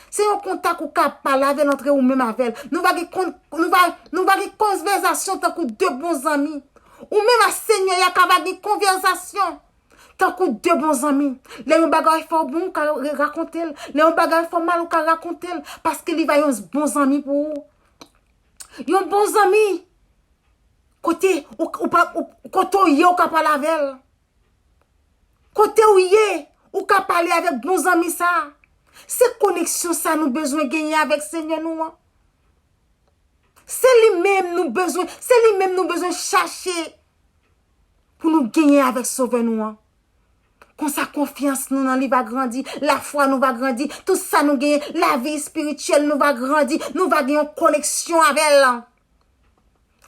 Se yon kontak ou ka pale avè l, antre ou menm avè l. Nou va gen kon-, nou va, nou va gen konvèzasyon tankou de bon zanmi. Ou menm ak Senyè a ka va gen konvèzasyon tankou de bon zanmi. Lè yon bagay fè w bon, ou ka re-, rakonte l. Lè yon bagay fè w mal, ou ka rakonte l. Paske li va yon bon zanmi pou ou. Yon bon zanmi, kote ou, ou pa, ou, kote w ye, ou ka pale avè l. Kote w ye, ou ka pale avèk bon zanmi sa a. Se koneksyon sa nou bezwen genyen avèk Senyè nou an. Se li menm nou bezwen, se li menm nou bezwen chache pou nou genyen avèk Sovè nou an. Konsa, konfyans nou nan li va grandi, lafwa nou va grandi, tout sa nou genyen, lavi espirityèl nou va grandi, nou va gen yon koneksyon avè l.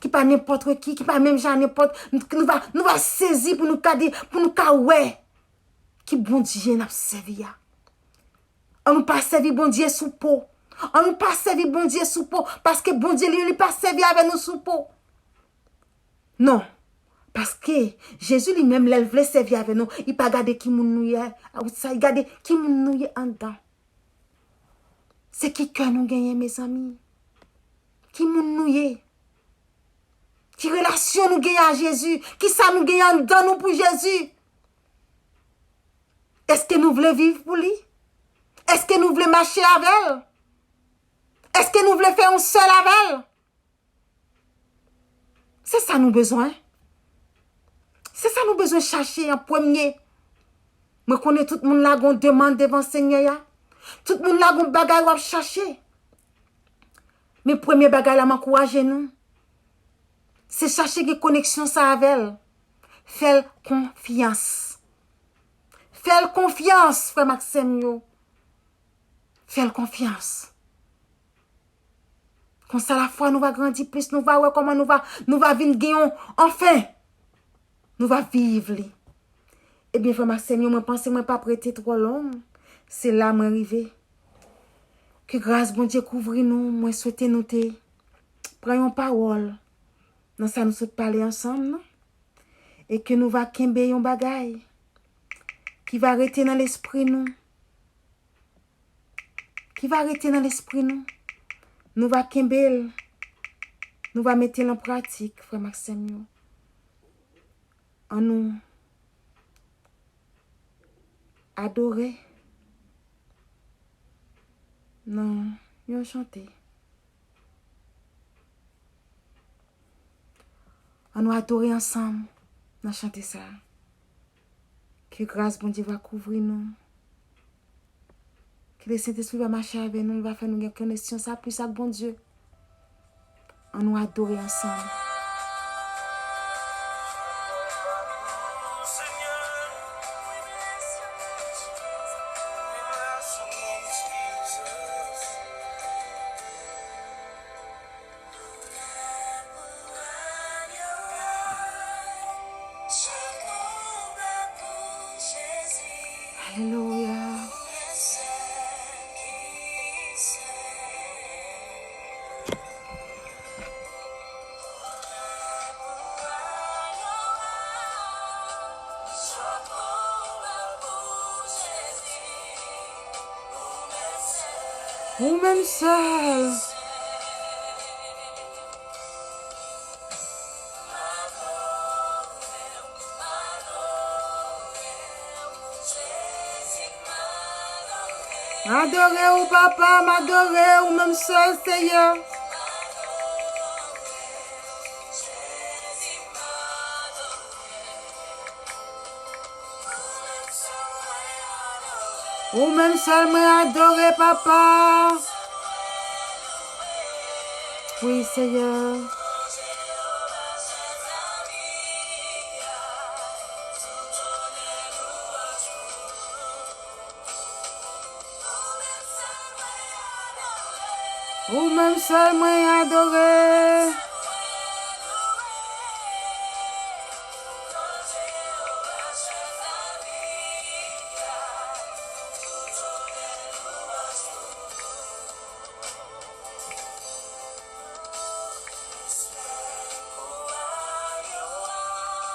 Ki pa nenpòt ki, ki pa menm jan nenpòt, nou va, nou va sezi pou nou ka di, pou nou ka wè ki Bondye n ap sèvi a. An nou pa sèvi Bondye sou po. An nou pa sèvi Bondye sou po, paske Bondye li, li pa sèvi avè nou sou po. Non. Paske Jezi li menm, lè l vle sèvi avè nou, li pa gade ki moun nou ye outside, li gade ki moun nou ye anndan. Se ki kè nou genyen, mezanmi? Ki moun nou ye? Ki relasyon nou genyen a Jezi? Kisa nou genyen anndan nou pou Jezi? Èske nou vle viv pou li? Èske nou vle mache avè l? Èske nou vle fè yon sèl avè l? Se sa nou bezwen. Se sa nou bezwen chache an premye. Mwen konnen tout moun la gon demann devan Senyè a. Tout moun la gon bagay w ap chache. Men premye bagay la, m ankouraje nou. Se chache gen koneksyon sa avè l. Fè l konfyans. Fè l konfyans, frè m ak sè m yo. Fè l konfyans. Konsa lafwa nou va grandi plis, nou va wè kòman nou va, nou va vin gen yon, anfen, nou va viv li. Ebyen, frè m ak sè m yo, mwen panse mwen p ap rete twò long. Se la mwen rive. Ke gras Bondye kouvri nou, mwen swete nou te pran yon pawòl nan sa nou sot pale ansanm nan. E ke nou va kenbe yon bagay ki va rete nan lespri nou. Ki va rete nan lespri nou. Nou va kenbe l. Nou va mete l an pratik, frè m ak sè m yo. An nou adore nan yon chante. An nou adore ansanm nan chante sa a. Ke gras Bondye va kouvri nou. Ke Lesentespri va mache avè nou, li va fè nou gen koneksyon sa plis ak Bondye. An nou adore ansanm. Alelouya. Ou menm sèl. M adore w, papa, m adore w, ou menm sèl, Seyè. Ou menm sèl mwen adore, papa. Wi, Seyè. Ou menm sèl mwen adore.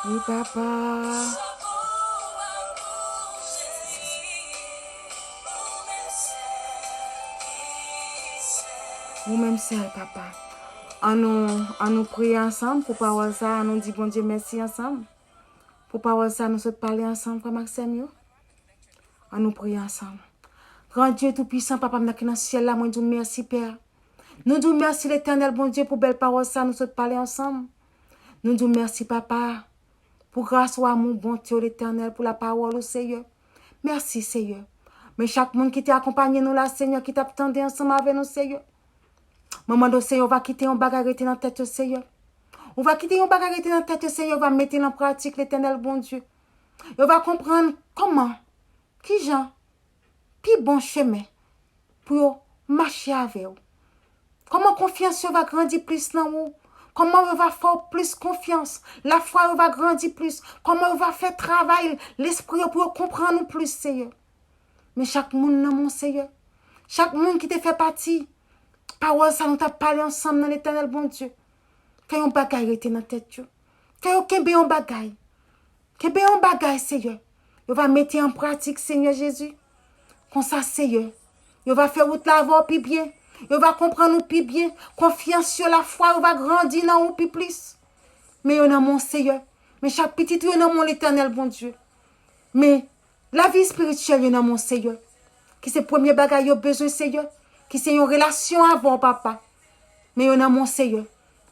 Wi, papa. Ou menm sèl, papa. Ann nou, ann nou priye ansanm pou pawòl sa a, ann nou di Bondye mèsi ansanm. Pou pawòl sa a nou sot pale ansanm, frè m ak sè m yo. Ann nou priye ansanm. Gran Dye toupisan, papa m nan ki nan syèl la, mwen di w mèsi, Pè. Nou di w mèsi, Letènèl Bondye, pou bèl pawòl sa a nou sot pale ansanm. Nou di w mèsi, papa, pou gras ou, amou, bonte w, Letènèl, pou lapawòl ou, Seyè. Mèsi, Seyè. Men chak moun ki te akonpanye nou la, Seyè, ki t ap tande ansanm avè nou, Seyè. Mwen mande w, Seyè, ou va kite yon bagay rete nan tèt yo, Seyè. Ou va kite yon bagay rete nan tèt yo, Seyè, yo va mete l an pratik, Letènèl Bondye. Yo va konprann kòman, kijan, pi bon chemen pou yo mache avè w. Kòman konfyans yo va grandi plis nan ou. Kòman yo va fè w plis konfyans. Lafwa yo va grandi plis. Kòman yo va fè travay lespri yo pou yo konprann ou plis, Seyè. Men chak moun nan men w, Seyè. Chak moun ki te fè pati pawòl sa nou t ap pale ansanm nan, Letènèl Bondye. Fè yon bagay rete nan tèt yo. Fè yo kenbe yon bagay. Kenbe yon bagay, Seyè. Yo va mete an pratik, Seyè Jezi. Konsa, Seyè, yo va fè wout la avè w pi byen. Yo va konprann ou pi byen. Konfyans yo, lafwa yo va grandi nan ou pi plis. Men yo nan men w, Seyè. Men chak pitit ou yo nan men w, Letènèl Bondye. Men lavi espirityèl yo nan men w, Seyè. Ki se premye bagay yo bezwen, Seyè. Ki se yon relasyon avè w, papa. Men yo nan men w, Seyè.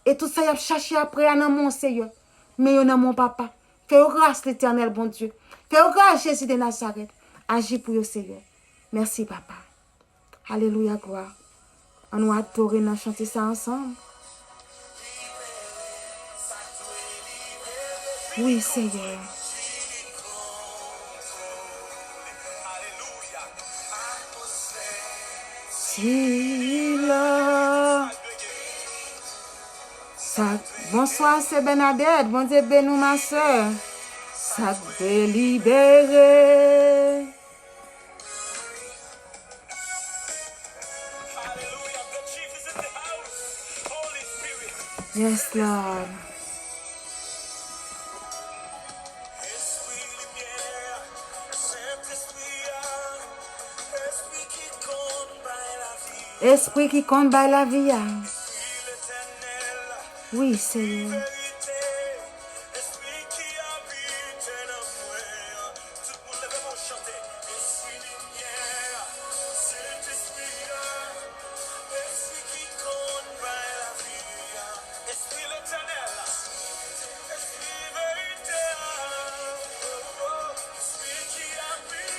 E tout sa y ap chache apre a nan men w, Seyè. Men yo nan men w, papa. Fè yo gras, Letènèl Bondye. Fè yo gras, Jezi de Nazarèt. Aji pou yo, Seyè. Mèsi, papa. Alelouya, glwa. Ann nou adore nan chante sa ansanm. Wi, Seyè. Sila. Sa, bonswa, sè Bènadèt. Bondye beni w, ma sè. Sa k delibere. Yes, Lord. Espri ki konn bay lavi a. Wi, Seyè.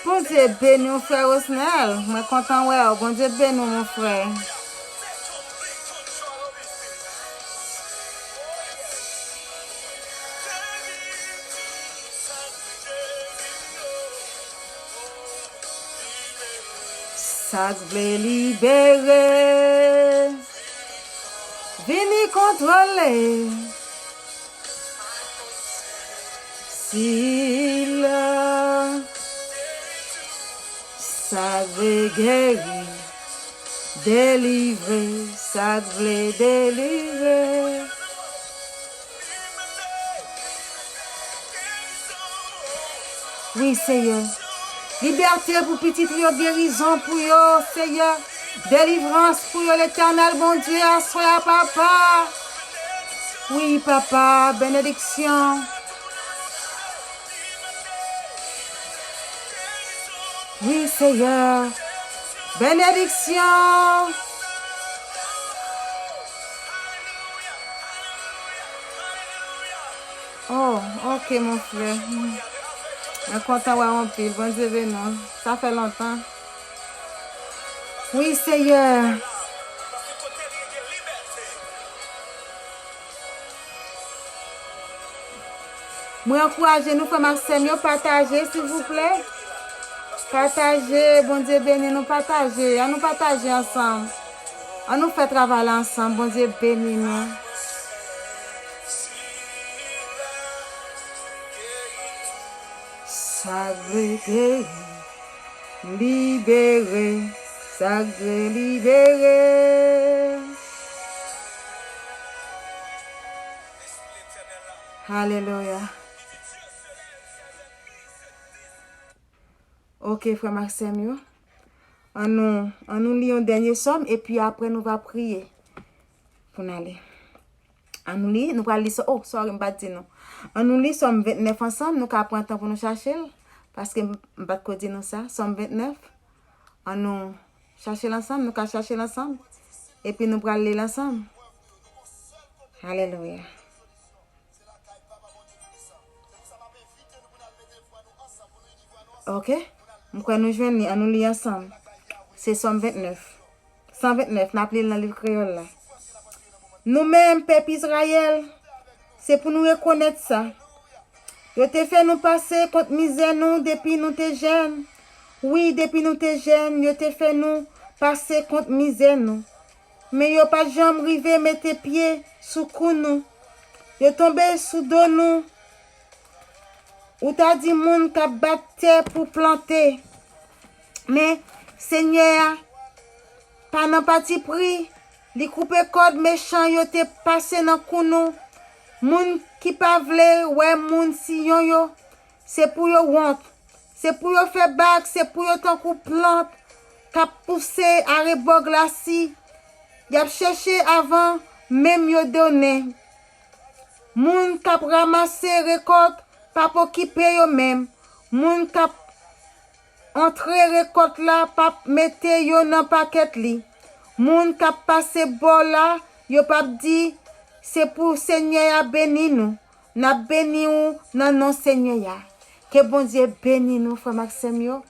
Bondye beni w, frè Rosnel. Mwen kontan wè w. Bondye beni w, mon frè. Sa k vle libere, vini kontwole. Sila. Sa k vle geri, delivre, sa k vle delivre. Wi, Seyè. Libète pou pitit ou yo, gerizon pou yo, Seyè. Delivrans pou yo, Letènèl Bondye, aswè a, Papa. Wi, Papa, benediksyon. Wi, Seyè. Benediksyon. Oh, ok, mon frè. Mwen kontan wè w anpil. Bondye beni w. Sa fè lontan. Wi, Seyè. Mwen ankouraje nou, frè m ak sè m yo, pataje, silvouplè. Pataje, Bondye beni nou, pataje. An nou pataje ansanm. An nou fè travay la ansanm, Bondye beni nou. Sa k vle geri, libere, sa k vle libere. Alelouya. Ok, frè m ak sè m yo. An nou, an nou li yon dènye sòm, epi apre nou va priye pou n ale. An nou li, nou pral li sòm, oh, sorry, m pa t di nou. An nou li sòm ventnèf ansanm, nou ka pran tan pou nou chache l, paske m, m pa t ko di nou sa. Sòm ventnèf, an nou chache l ansanm, nou ka chache l ansanm, epi nou pral li l ansanm. Alelouya. Ok? M kwè nou jwenn li, an nou li ansanm. Se Sòm ventnèf. San ventnèf, n ap li l nan liv kreyòl la. Nou menm, pèp Izrayèl, se pou nou rekonèt sa. Yo te fè nou pase kont mizè nou depi nou te jèn. Wi, depi nou te jèn, yo te fè nou pase kont mizè nou. Men yo pa t janm rive mete pye sou kou nou. Yo tonbe sou do nou. Ou ta di moun k ap bat tè pou plante. Men Senyè a pa nan patipri, li koupe kòd mechan yo te pase nan kou nou. Moun ki pa vle wè moun Siyon yo, se pou yo wont. Se pou yo fè bak, se pou yo tankou plant k ap pouse arebò glasi. Y ap chèche avan menm yo donnen. Moun k ap ranmase rekòt p ap okipe yo menm. Moun k ap antre rekòt la p ap mete yo nan pakèt li. Moun k ap pase bò la, yo p ap di, se pou Senyè a beni nou. N ap beni w nan non Senyè a. Ke Bondye beni nou, frè m ak sè m yo,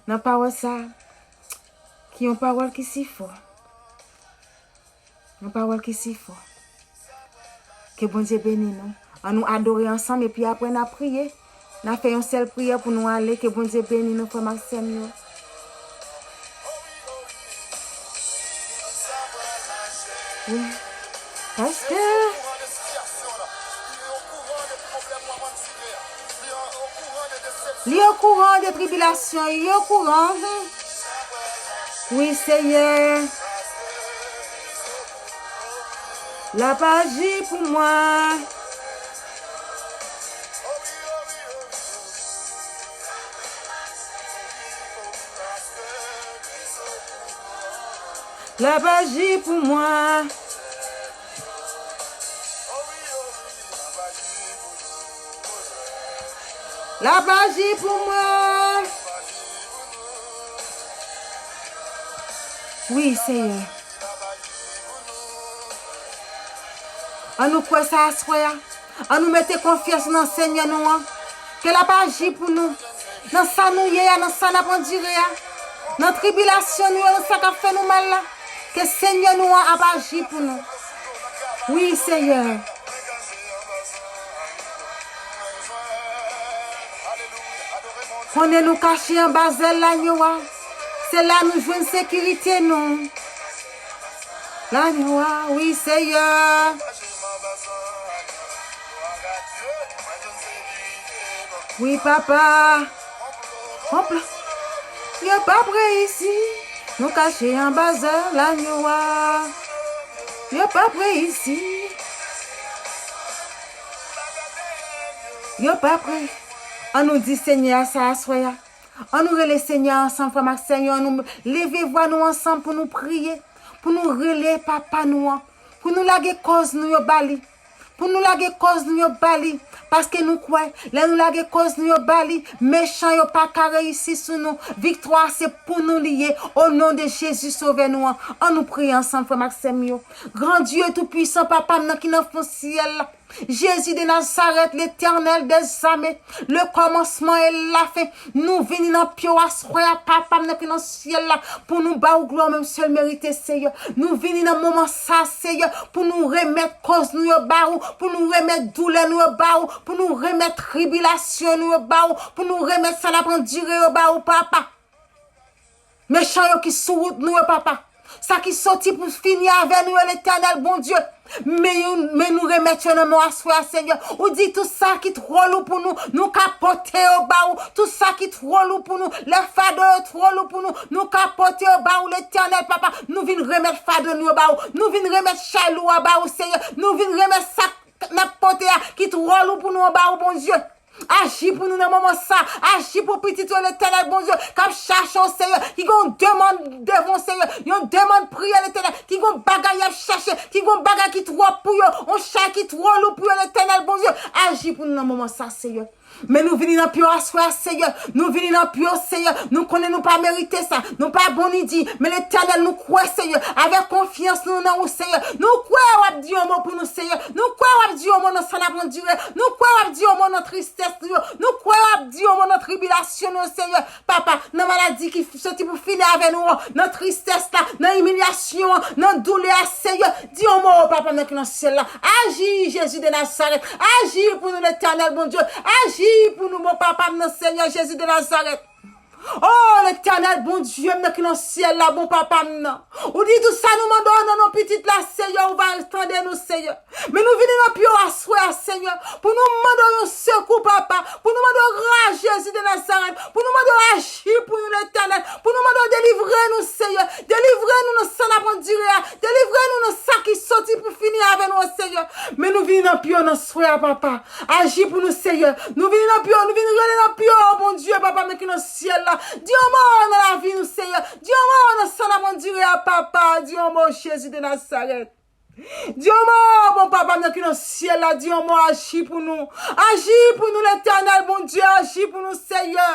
nan pawòl sa a, ki yon pawòl ki si fò. Yon pawòl ki si fò. Ke Bondye beni nou. An nou adore ansanm, epi apre n a priye. N a fè yon sèl priyè pou nou ale. Ke Bondye beni nou, frè m ak sè m yo. Wi. Pastè. Li okouran de tribilasyon, li okouran. Wi, Seyè. L ap aji pou mwen. L ap aji pou mwen. L ap aji pou mwen. Wi, Seyè. An nou kwè sa aswè a. An nou mete konfyans nou nan Senyè nou an. Ke l ap aji pou nou. Nan sa nou ye a, nan sa n ap andire a. Nan tribilasyon nou yo, nan sa k ap fè nou mal la. Ke Senyè nou an ap aji pou nou. Wi, Seyè. Konnen nou kache anba zèl lanyo a. Se la nou jwenn sekirite nou. Lanyo a, wi, Seyè. Wi, Papa. Hop la. Yo p ap reyisi. Nou kache anba zèl agno a. Yo p ap reyisi. Yo p ap re-, An nou di Senyè a sa aswè a. An nou rele Senyè a ansanm, frè m ak sè yo. An nou leve vwa nou ansanm pou nou priye. Pou nou rele Papa nou an. Pou nou lage kòz nou yo ba li. Pou nou lage kòz nou yo ba li. Paske nou kwè, lè nou lage kòz nou yo ba li, mechan yo pa ka reyisi sou nou. Viktwa a se pou nou li ye, o non de Jezi, Sovè nou an. An nou priye ansanm, frè m ak sè m yo. Gran Dye toupwisan, Papa m nan ki nan fon syèl la. Jezi de Nazarèt, Letènèl dèzame, le kòmansman e la fen. Nou vini nan pye w aswè a, Papa m nan ki nan syèl la, pou nou ba ou glwa ou menm sèl merite, Seyè. Nou vini nan moman sa, Seyè, pou nou remèt kòz nou yo ba ou, pou nou remèt doulè nou yo ba ou, pou nou remèt tribilasyon nou yo ba ou, pou nou remèt sa n ap andire yo ba ou, Papa. Mechan yo ki sou wout nou yo, Papa. Sa ki soti pou fini avè nou yo, Letènèl Bondye. Men yo, men nou remèt yo nan men w aswè a, Seyè. Ou di tout sa ki twò lou pou nou, nou ka pote yo ba ou. Tout sa ki twò lou pou nou, lè fado yo twò lou pou nou, nou ka pote yo ba ou, Letènèl, Papa. Nou vin remèt fado nou yo ba ou. Nou vin remèt chay lou a ba ou, Seyè. Nou vin remèt sa n ap pote a ki twò lou pou nou an ba ou, Bondye. Aji pou nou nan moman sa. Aji pou pitit yo, Letènèl Bondye, k ap chache w, Seyè, ki gen yon demann devan w, Seyè, yon demann priyè, Letènèl, ki gen yon bagay y ap chache, ki gen yon bagay ki twòp pou yo, yon chay ki twò lou pou yo, Letènèl Bondye. Aji pou nou nan moman sa, Seyè. Men nou vini nan pye w aswè a, Seyè. Nou vini nan pye w, Seyè. Nou konnen nou pa merite sa. Nou pa bon ni di. Men Letènèl, nou kwè, Seyè. Avèk konfyans nou nan ou, Seyè. Nou kwè w ap di yon mo pou nou, Seyè. Nou kwè w ap di yon mo nan sa n ap andire. Nou kwè w ap di yon mo nan tristès nou yo. Nou kwè w ap di yon mo nan tribilasyon nou yo, Seyè. Papa, nan maladi ki soti pou fini avè nou an, nan tristès la, nan imilyasyon an, nan doulè a, Seyè, di yon mo, Papa m nan ki nan syèl la. Aji, Jezi de Nazarèt. Aji pou nou, Letènèl Bondye. Aji pou nou, bon Papa m nan, Seyè Jezi de Nazarèt. O Letènèl Bondye m nan ki nan syèl la, bon Papa m nan. Ou di tout sa nou mande w nan non pitit la, Seyè, ou va tande nou, Seyè. Men nou vini nan pye w aswè a, Seyè, pou nou mande w yon sekou, Papa, pou nou mande w gras, Jezi de Nazarèt, pou nou mande w aji pou nou, Letènèl, pou nou mande w delivre nou, Seyè, delivre nou nan sa n ap andire a, delivre nou nan sa ki soti pou fini avè nou an, Seyè. Men nou vini nan pye w nan swè a, Papa. Aji pou nou, Seyè. Nou vini nan pye w, nou vini rele nan pye w, Bondye, Papa m ki nan syèl la. Di yon mo nan lavi nou, Seyè. Di yon mo nan sa n ap andire a, Papa. Di yon mo, Jezi de Nazarèt. Di yon mo, bon Papa m nan ki nan syèl la, di yon mo, aji pou nou. Aji pou nou, Letènèl Bondye, aji pou nou, Seyè.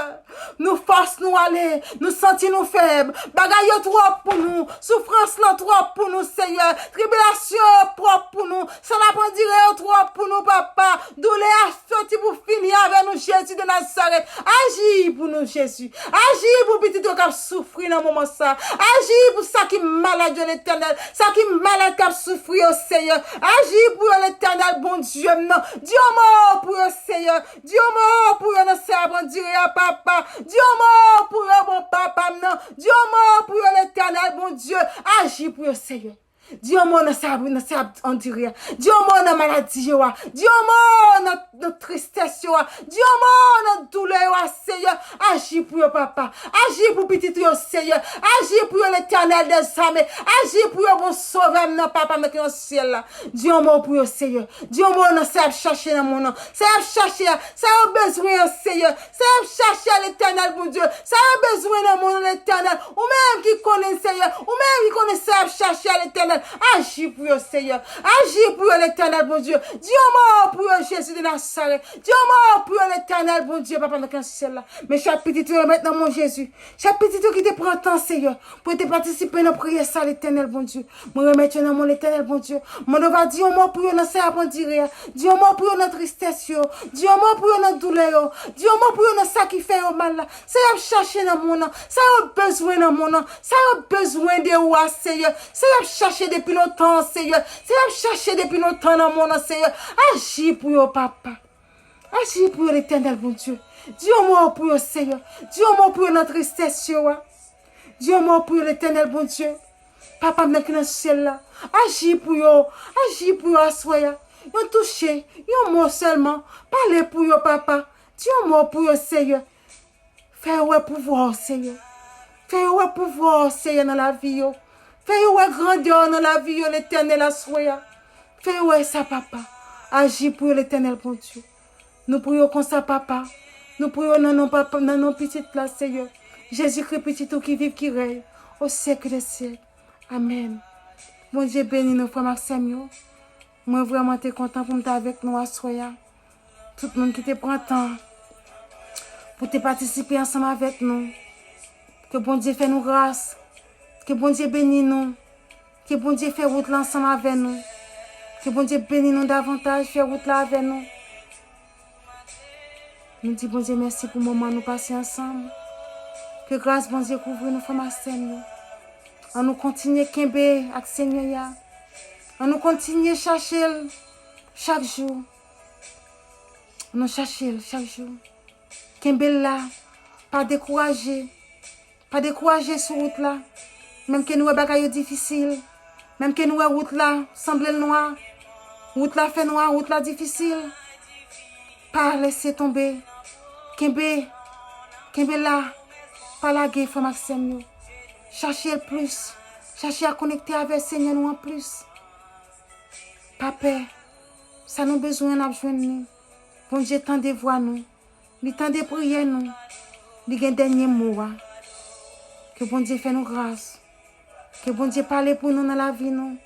Nou fòs nou ale, nou santi nou fèb. Bagay yo twòp pou nou, soufrans lan twòp pou nou, Seyè. Tribilasyon yo twòp pou nou, sa n ap andire yo twòp pou nou, Papa. Doulè a soti pou fini avè nou, Jezi de Nazarèt. Aji pou nou, Jezi. Aji pou pitit yo k ap soufri nan moman sa. Aji pou sa ki malad yo, Letènèl. Sa ki malad k ap soufri yo, Seyè. Aji pou yo, Letènèl, Bondye m nan. Di yon mo pou yo, Seyè. Di yon mo pou yo nan sa y ap andire a, Papa. Di yon mo pou yo, bon Papa m nan. Di yon mo pou yo, Letènèl, Bondye. Aji pou yo, Seyè. Di yon mo nan sa, nan sa y ap andire a. Di yon mo nan maladi yo a. Di yon mo nan, nan tristès yo a. Di yon mo nan doulè yo a, Seyè. Aji pou yo, Papa. Aji pou pitit yo, Seyè. Aji pou yo, Letènèl dèzame. Aji pou yo, bon Sovè m nan, Papa m nan ki nan syèl la. Di yon mo pou yo, Seyè. Di yon mo nan sa y ap chache nan mond nan. Sa y ap chache a, sa yo bezwen an, Seyè. Sa y ap chache a, Letènèl Bondye. Sa yo bezwen nan mond nan, Letènèl. Ou menm ki konnen, Seyè. Ou menm ki konnen sa y ap chache a, Letènèl. Aji pou yo, Seyè. Aji pou yo, Letènèl Bondye. Di yon mo pou yo, Jezi de Nazarèt. Di yon mo pou yo, Letènèl Bondye, Papa m nan ki nan syèl la. Men chak pitit yo remèt nan men w, Jezi. Chak pitit yo ki te pran tan, Seyè, pou yo te patisipe nan priyè sa, Letènèl Bondye. Mwen remèt yo nan men w, Letènèl Bondye. Mande w va di yon mo pou yo nan sa y ap andire a. Di yon mo pou yo nan tristès yo. Di yon mo pou yo nan doulè yo. Di yon mo pou yo nan sa ki fè yo mal la. Sa y ap chache nan mond nan. Sa yo bezwen nan mond nan. Sa yo bezwen de ou a, Seyè. Sa y ap chache depi lontan an, Seyè. Sa y ap chache depi lontan nan mond nan, Seyè. Aji pou yo, Papa. Aji pou yo, Letènèl Bondye. Di yon mo pou yo, Seyè. Di yon mo pou yo nan tristès yo a. Di yon mo pou yo, Letènèl Bondye. Papa m nan ki nan syèl la. Aji pou yo. Aji pou yo aswè a. Yon touche. Yon mo sèlman. Pale pou yo, Papa. Di yon mo pou yo, Seyè. Fè yo wè pouvwa w, Seyè. Fè yo wè pouvwa w, Seyè, nan lavi yo. Fè yo wè grandè w nan lavi yo, Letènèl, aswè a. Fè yo wè sa, papa. Aji pou yo, Letènèl Bondye. Nou priye w konsa, papa. Nou priye w nan non, papa, nan non pitit la, Seyè. Jezikri, pitit ou ki viv, ki rèy o syèk dè syèk. Amèn. Bondye beni nou, frè m ak sè m yo. Mwen vrèman te kontan pou m te avèk nou aswè a. Tout moun ki te pran tan pou te patisipe ansanm avèk nou. Ke Bondye fè nou gras. Ke Bondye beni nou. Ke Bondye fè wout la ansanm avè nou. Ke Bondye beni nou davantaj, fè wout la avè nou. Nou di Bondye mèsi pou moman nou pase ansanm. Ke gras Bondye kouvri nou, frè m ak sè m yo. Ann nou kontinye kenbe ak Senyè a. Ann nou kontinye chache l chak jou. Ann nou chache l chak jou. Kenbe l la. Pa dekouraje. Pa dekouraje sou wout la. Menm ke nou wè bagay yo difisil. Menm ke nou wè wout la sanble l nwa. Wout la fè nwa, wout la difisil. Pa lese tonbe. Kenbe. Kenbe la. Pa lage, frè m ak sè m yo. Chache l plis. Chache a konekte avè Senyè nou an plis. Pa pè. Sa nou bezwen an, n ap jwenn li. Bondye tande vwa nou. Li tande priyè nou. Li gen dènye mo a. Ke Bondye fè nou gras. Ke Bondye pale pou nou nan lavi nou.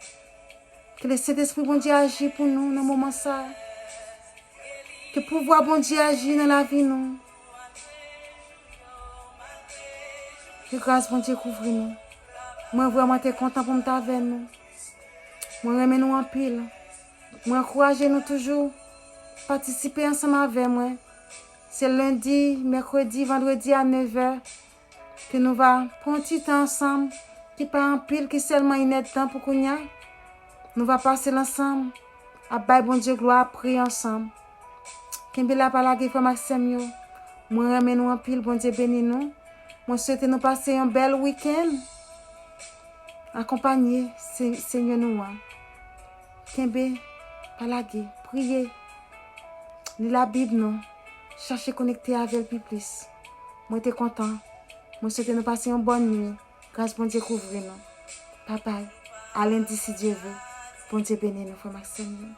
Ke Lesentespri Bondye aji pou nou nan moman sa a. Ke pouvwa Bondye aji nan lavi nou. Ke gras Bondye kouvri nou. Mwen vrèman te kontan pou m t avè nou. Mwen renmen nou anpil. Mwen ankouraje nou toujou patisipe ansanm avè mwen. Se lendi, mèkredi, vandredi a nevè ke nou va pran ti tan ansanm, ki pa anpil, ki sèlman inèdtan pou kounye a. Nou va pase l ansanm, ap bay Bondye glwa, ap priye ansanm. Kenbe la, pa lage, frè m ak sè m yo. Mwen renmen nou anpil, Bondye beni nou. Mwen swete nou pase yon bèl wikenn. Akonpanye Se-, Senyè nou an. Kenbe, pa lage, priye. Li Labib nou. Chache konekte avè l pi plis. Mwen te kontan. Mwen swete nou pase yon bòn nuit. Gras Bondye kouvri nou. Babay. A lendi si Dye vle. Bondye beni nou, frè m ak sè m yo.